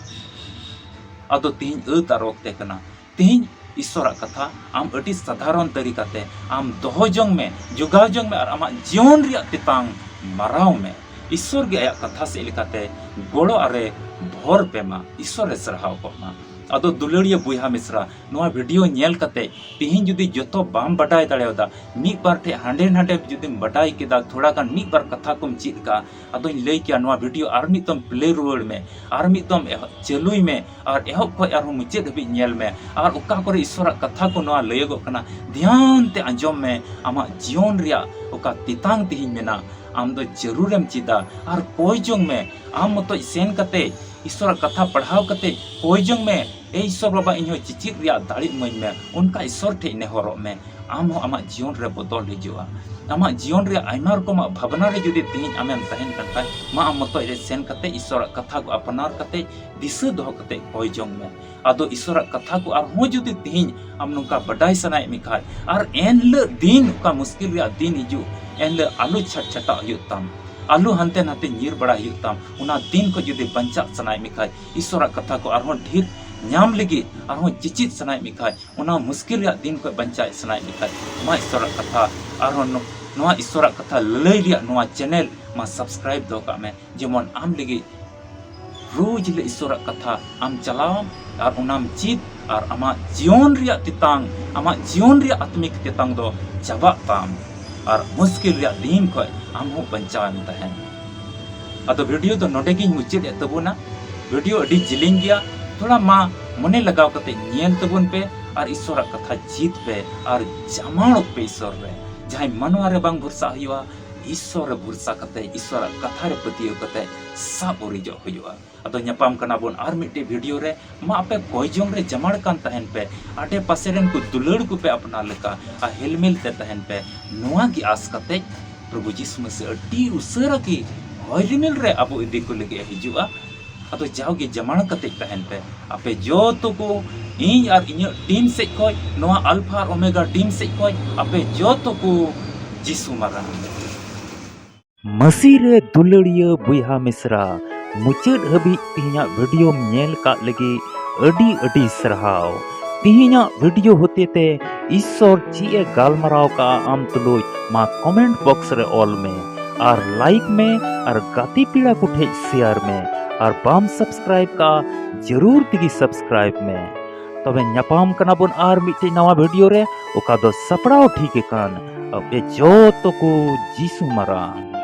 ᱟᱫᱚ ᱛᱮᱦᱮᱧ ᱟᱹᱛ ᱟᱨ ᱚᱠᱛᱮ ᱠᱟᱱᱟ᱾ ᱛᱮᱦᱮᱧ ᱤᱥᱥᱚᱨᱟᱜ ᱠᱟᱛᱷᱟ ᱟᱢ ᱟᱹᱰᱤ ᱥᱟᱫᱷᱟᱨᱚᱱ ᱛᱟᱹᱨᱤᱠᱟᱛᱮ ᱟᱢ ᱫᱚᱦᱚ ᱡᱚᱝ ᱢᱮ, ᱡᱚᱜᱟᱣ ᱡᱚᱝ ᱢᱮ ᱟᱨ ᱟᱢᱟᱜ ᱡᱤᱭᱚᱱ ᱨᱮᱭᱟᱜ ᱛᱮᱛᱟᱝ ᱢᱟᱨᱟᱣ ᱢᱮ᱾ ᱤᱥᱥᱚᱨ ᱜᱮ ᱟᱭᱟᱜ ᱠᱟᱛᱷᱟ ᱥᱮᱫ ᱞᱮᱠᱟᱛᱮ ᱜᱚᱲᱚ ᱟᱨᱮ ᱵᱷᱚᱨ ᱯᱮ ᱢᱟ, ᱤᱥᱥᱚᱨ ᱮ ᱥᱟᱨᱦᱟᱣ ᱠᱚᱜ ᱢᱟ᱾ ᱟᱫᱚ ᱫᱩᱞᱟᱹᱲᱤᱭᱟᱹ ᱵᱚᱭᱦᱟ ᱢᱤᱥᱨᱟ, ᱱᱚᱣᱟ ᱵᱷᱤᱰᱤᱭᱳ ᱧᱮᱞ ᱠᱟᱛᱮ ᱛᱮᱦᱮᱧ ᱡᱩᱫᱤ ᱡᱚᱛᱚ ᱵᱟᱢ ᱵᱟᱰᱟᱭ ᱫᱟᱲᱮᱭᱟᱫᱟ, ᱢᱤᱫ ᱵᱟᱨ ᱴᱷᱮᱡ ᱦᱟᱸᱰᱮ ᱱᱟᱰᱮ ᱡᱩᱫᱤᱢ ᱵᱟᱰᱟᱭ ᱠᱮᱫᱟ, ᱛᱷᱚᱲᱟ ᱜᱟᱱ ᱢᱤᱫ ᱵᱟᱨ ᱠᱟᱛᱷᱟ ᱠᱚᱢ ᱪᱮᱫ ᱠᱟᱜᱼᱟ, ᱟᱫᱚᱧ ᱞᱟᱹᱭ ᱠᱮᱭᱟ ᱱᱚᱣᱟ ᱵᱷᱤᱰᱤᱭᱳ ᱟᱨ ᱢᱤᱫ ᱫᱚᱢ ᱯᱞᱮ ᱨᱩᱣᱟᱹᱲ ᱢᱮ, ᱟᱨ ᱢᱤᱫ ᱫᱚᱢ ᱮᱦᱚᱵ ᱪᱟᱹᱞᱩᱭ ᱢᱮ, ᱟᱨ ᱮᱦᱚᱵ ᱠᱷᱚᱱ ᱟᱨᱦᱚᱸ ᱢᱩᱪᱟᱹᱫ ᱦᱟᱹᱵᱤᱡ ᱧᱮᱞ ᱢᱮ᱾ ᱟᱨ ᱚᱠᱟ ᱠᱚᱨᱮ ᱤᱥᱥᱚᱨᱟᱜ ᱠᱟᱛᱷᱟ ᱠᱚ ᱱᱚᱣᱟ ᱞᱟᱹᱭᱟᱹᱜᱚᱜ ᱠᱟᱱᱟ, ᱫᱷᱮᱭᱟᱱ ᱛᱮ ᱟᱸᱡᱚᱢ ᱢᱮ᱾ ᱟᱢᱟᱜ ᱡᱤᱭᱚᱱ ᱨᱮᱭᱟᱜ ᱚᱠᱟ ᱛᱮᱛᱟᱝ ᱛᱮᱦᱮᱧ ᱢᱮᱱᱟᱜ, ᱟᱢ ᱫᱚ ᱡᱟᱹᱨᱩᱲᱮᱢ ᱪᱮᱫᱟ᱾ ᱟᱨ ᱠᱚᱭ ᱡᱚᱝ ᱢᱮ, ᱟᱢ ᱢᱚᱛᱚᱡ ᱥᱮᱱ ᱠᱟᱛᱮ, ᱤᱥᱥᱚᱨᱟᱜ ᱠᱟᱛᱷᱟ ᱯᱟᱲᱦᱟᱣ ᱠᱟᱛᱮ ᱠᱚᱭ ᱡᱚᱝ ᱢᱮ, "ᱮ ᱤᱥᱥᱚᱨ ᱵᱟᱵᱟ, ᱤᱧ ᱦᱚᱸ ᱪᱮᱪᱮᱫ ᱨᱮᱭᱟᱜ ᱫᱟᱲᱮ ᱤᱢᱟᱹᱧ ᱢᱮ", ᱚᱱᱠᱟ ᱤᱥᱥᱚᱨ ᱴᱷᱮᱡ ᱱᱮᱦᱚᱨᱚᱜ ᱢᱮ᱾ ᱟᱢ ᱦᱚᱸ ᱟᱢᱟᱜ ᱡᱤᱭᱚᱱ ᱨᱮ ᱵᱚᱫᱚᱞ ᱦᱤᱡᱩᱜᱼᱟ᱾ ᱟᱢᱟᱜ ᱡᱤᱭᱚᱱ ᱨᱮᱭᱟᱜ ᱟᱭᱢᱟ ᱨᱚᱠᱚᱢᱟᱜ ᱵᱷᱟᱵᱽᱱᱟ ᱨᱮ ᱡᱩᱫᱤ ᱛᱮᱦᱮᱧ ᱟᱢᱮᱢ ᱛᱟᱦᱮᱱ ᱠᱟᱱ ᱠᱷᱟᱡ, ᱢᱟ ᱟᱢ ᱢᱚᱛᱚᱡ ᱨᱮ ᱥᱮᱱ ᱠᱟᱛᱮ ᱤᱥᱥᱚᱨᱟᱜ ᱠᱟᱛᱷᱟ ᱠᱚ ᱟᱯᱱᱟᱨ ᱠᱟᱛᱮ ᱫᱤᱥᱟᱹ ᱫᱚᱦᱚ ᱠᱟᱛᱮ ᱠᱚᱭ ᱡᱚᱝ ᱢᱮ᱾ ᱟᱫᱚ ᱤᱥᱥᱚᱨᱟᱜ ᱠᱟᱛᱷᱟ ᱠᱚ ᱟᱨᱦᱚᱸ ᱡᱩᱫᱤ ᱛᱮᱦᱮᱧ ᱟᱢ ᱱᱚᱝᱠᱟ ᱵᱟᱰᱟᱭ ᱥᱟᱱᱟᱭᱮᱫ ᱢᱮ ᱠᱷᱟᱡ, ᱟᱨ ᱮᱱᱦᱤᱞᱳᱜ ᱫᱤᱱ ᱚᱠᱟ ᱢᱩᱥᱠᱤᱞ ᱨᱮᱭᱟᱜ ᱫᱤᱱ ᱦᱤᱡᱩᱜ, ᱮᱱᱦᱤᱞᱳᱜ ᱟᱞᱚ ᱪᱷᱟᱴᱪᱷᱟᱴᱟᱜ ᱦᱩᱭᱩᱜ ᱛᱟᱢ, ᱟᱞᱚ ᱦᱟᱱᱛᱮ ᱱᱟᱛᱮ ᱧᱤᱨ ᱵᱟᱲᱟᱭ ᱦᱩᱭᱩᱜ ᱛᱟᱢ᱾ ᱚᱱᱟ ᱫᱤᱱ ᱠᱷᱚᱡ ᱡᱩᱫᱤ ᱵᱟᱧᱪᱟᱜ ᱥᱟᱱᱟᱭᱮᱫ ᱢᱮ ᱠᱷᱟᱡ, ᱤᱥᱥᱚᱨᱟᱜ ᱠᱟᱛᱷᱟ ᱠᱚ ᱟᱨᱦᱚᱸ ᱰᱷᱮᱨ ᱧᱟᱢ ᱞᱟᱹᱜᱤᱫ, ᱟᱨᱦᱚᱸ ᱪᱮᱪᱮᱫ ᱥᱟᱱᱟᱭᱮᱫ ᱢᱮ ᱠᱷᱟᱡ, ᱚᱱᱟ ᱢᱩᱥᱠᱤᱞ ᱨᱮᱭᱟᱜ ᱫᱤᱱ ᱠᱷᱚᱡ ᱵᱟᱧᱪᱟᱣ ᱥᱟᱱᱟᱭᱮᱫ ᱢᱮ ᱠᱷᱟᱡ, ᱱᱚᱣᱟ ᱤᱥᱥᱚᱨᱟᱜ ᱠᱟᱛᱷᱟ ᱟᱨᱦᱚᱸ ᱱᱚ-, ᱱᱚᱣᱟ ᱤᱥᱥᱚᱨᱟᱜ ᱠᱟᱛᱷᱟ ᱞᱟᱹᱞᱟᱹᱭ ᱨᱮᱭᱟᱜ ᱱᱚᱣᱟ ᱪᱮᱱᱮᱞ ᱢᱟ ᱥᱟᱵᱥᱠᱨᱟᱭᱤᱵ ᱫᱚᱦᱚ ᱠᱟᱜ ᱢᱮ, ᱡᱮᱢᱚᱱ ᱟᱢ ᱞᱟᱹᱜᱤᱫ ᱨᱳᱡᱽ ᱦᱤᱞᱳᱜ ᱤᱥᱥᱚᱨᱟᱜ ᱠᱟᱛᱷᱟ ᱟᱢ ᱪᱟᱞᱟᱣᱟᱢ ᱟᱨ ᱚᱱᱟᱢ ᱪᱮᱫ, ᱟᱨ ᱟᱢᱟᱜ ᱡᱤᱭᱚᱱ ᱨᱮᱭᱟᱜ ᱛᱮᱛᱟᱝ, ᱟᱢᱟᱜ ᱡᱤᱭᱚᱱ ᱨᱮᱭᱟᱜ ᱟᱛᱢᱤᱠ ᱛᱮᱛᱟᱝ ᱫᱚ ᱪᱟᱵᱟᱜ ᱛᱟᱢ, ᱟᱨ ᱢᱩᱥᱠᱤᱞ ᱨᱮᱭᱟᱜ ᱫᱤᱱ ᱠᱷᱚᱡ ᱟᱢ ᱦᱚᱸ ᱵᱟᱧᱪᱟᱣ ᱮᱢ ᱛᱟᱦᱮᱱ᱾ ᱟᱫᱚ video ᱫᱚ ᱱᱚᱰᱮ ᱜᱤᱧ ᱢᱩᱪᱟᱹᱫ ᱮᱫ ᱛᱟᱵᱚᱱᱟ᱾ Video ᱟᱹᱰᱤ ᱡᱤᱞᱤᱧ ᱜᱮᱭᱟ, ᱛᱷᱚᱲᱟ ᱢᱟ ᱢᱚᱱᱮ ᱞᱟᱜᱟᱣ ᱠᱟᱛᱮ ᱧᱮᱞ ᱛᱟᱵᱚᱱ ᱯᱮ ᱟᱨ ᱤᱥᱚᱨᱟᱜ ᱠᱟᱛᱷᱟ ᱪᱮᱫ ᱯᱮ ᱟᱨ ᱡᱟᱢᱟᱲᱚᱜ ᱯᱮ ᱤᱥᱚᱨ ᱨᱮ᱾ ᱡᱟᱦᱟᱸᱭ ᱢᱟᱱᱣᱟ ᱨᱮ ᱵᱟᱝ ᱵᱷᱚᱨᱥᱟ ᱦᱩᱭᱩᱜᱼᱟ, ᱤᱥᱚᱨ ᱨᱮ ᱵᱷᱚᱨᱥᱟ ᱠᱟᱛᱮ, ᱤᱥᱚᱨᱟᱜ ᱠᱟᱛᱷᱟ ᱨᱮ ᱯᱟᱹᱛᱭᱟᱹᱣ ᱠᱟᱛᱮ ᱥᱟᱵ ᱩᱨᱤᱡᱚᱜ ᱦᱩᱭᱩᱜᱼᱟ᱾ ᱟᱫᱚ ᱧᱟᱯᱟᱢ ᱠᱟᱱᱟ ᱵᱚᱱ ᱟᱨ ᱢᱤᱫᱴᱮᱡ video ᱨᱮ᱾ ᱢᱟ ᱟᱯᱮ ᱠᱚᱭ ᱡᱚᱝ ᱨᱮ ᱡᱟᱢᱟᱲ ᱠᱟᱱ ᱛᱟᱦᱮᱱ ᱯᱮ, ᱟᱰᱮ ᱯᱟᱥᱮ ᱨᱮᱱ ᱠᱚ ᱫᱩᱞᱟᱹᱲ ᱠᱚᱯᱮ ᱟᱯᱱᱟᱨ ᱞᱮᱠᱟ ᱟᱨ ᱦᱮᱞᱢᱮᱞ ᱛᱮ ᱛᱟᱦᱮᱱ ᱯᱮ, ᱱᱚᱣᱟ ᱜᱮ ᱟᱥ ᱠᱟᱛᱮ ᱯᱨᱚᱵᱷᱩ ᱡᱤᱥᱩ ᱢᱟᱥᱤ ᱟᱹᱰᱤ ᱩᱥᱟᱹᱨᱟ ᱜᱮ ᱦᱚᱭ ᱨᱤᱢᱤᱞ ᱨᱮ ᱟᱵᱚ ᱤᱫᱤ ᱠᱚ ᱞᱟᱹᱜᱤᱫ ᱮ ᱦᱤᱡᱩᱜᱼᱟ᱾ ᱟᱫᱚ ᱡᱟᱣᱜᱮ ᱡᱟᱢᱟᱲ ᱠᱟᱛᱮ ᱛᱟᱦᱮᱱ ᱯᱮ᱾ ᱟᱯᱮ ᱡᱚᱛᱚ ᱠᱚ, ᱤᱧ ᱟᱨ ᱤᱧᱟᱹᱜ team ᱥᱮᱫ ᱠᱷᱚᱡ, ᱱᱚᱣᱟ Alpha ᱟᱨ Omega team ᱥᱮᱫ ᱠᱷᱚᱡ, ᱟᱯᱮ ᱡᱚᱛᱚ ᱠᱚ ᱡᱤᱥᱩ ᱢᱟᱨᱟᱝ᱾ ᱢᱟᱹᱥᱤ ᱨᱮ ᱫᱩᱞᱟᱹᱲᱤᱭᱟᱹ ᱵᱚᱭᱦᱟ ᱢᱤᱥᱨᱟ, ᱢᱩᱪᱟᱹᱫ ᱦᱟᱹᱵᱤᱡ ᱛᱮᱦᱮᱧᱟᱜ videoᱢ ᱧᱮᱞ ᱠᱟᱜ ᱞᱟᱹᱜᱤᱫ ᱟᱹᱰᱤ ᱟᱹᱰᱤ ᱥᱟᱨᱦᱟᱣ᱾ ᱛᱮᱦᱮᱧᱟᱜ video ᱦᱚᱛᱮᱛᱮ ᱤᱥᱥᱚᱨ ᱪᱮᱫ ᱮ ᱜᱟᱞᱢᱟᱨᱟᱣ ᱠᱟᱜᱼᱟ ᱟᱢ ᱛᱩᱞᱩᱡ, ᱢᱟ comment box ᱨᱮ ᱚᱞ ᱢᱮ ᱟᱨ like ᱢᱮ ᱟᱨ ᱜᱟᱛᱮ ᱯᱮᱲᱟ ᱠᱚ ᱴᱷᱮᱡ share ᱢᱮ ᱟᱨ ᱵᱟᱢ subscribe ᱠᱟᱜᱼᱟ, ᱡᱟᱹᱨᱩᱲ ᱛᱮᱜᱮ subscribe ᱢᱮ᱾ ᱛᱚᱵᱮ ᱧᱟᱯᱟᱢ ᱠᱟᱱᱟ ᱵᱚᱱ ᱟᱨ ᱢᱤᱫᱴᱮᱡ ᱱᱟᱣᱟ video ᱨᱮ, ᱚᱠᱟ ᱫᱚ ᱥᱟᱯᱲᱟᱣ ᱴᱷᱤᱠ ᱟᱠᱟᱱ ᱟᱯᱮ ᱡᱚᱛᱚ ᱠᱚ ᱡᱤᱥᱩ ᱢᱟᱨᱟᱝ᱾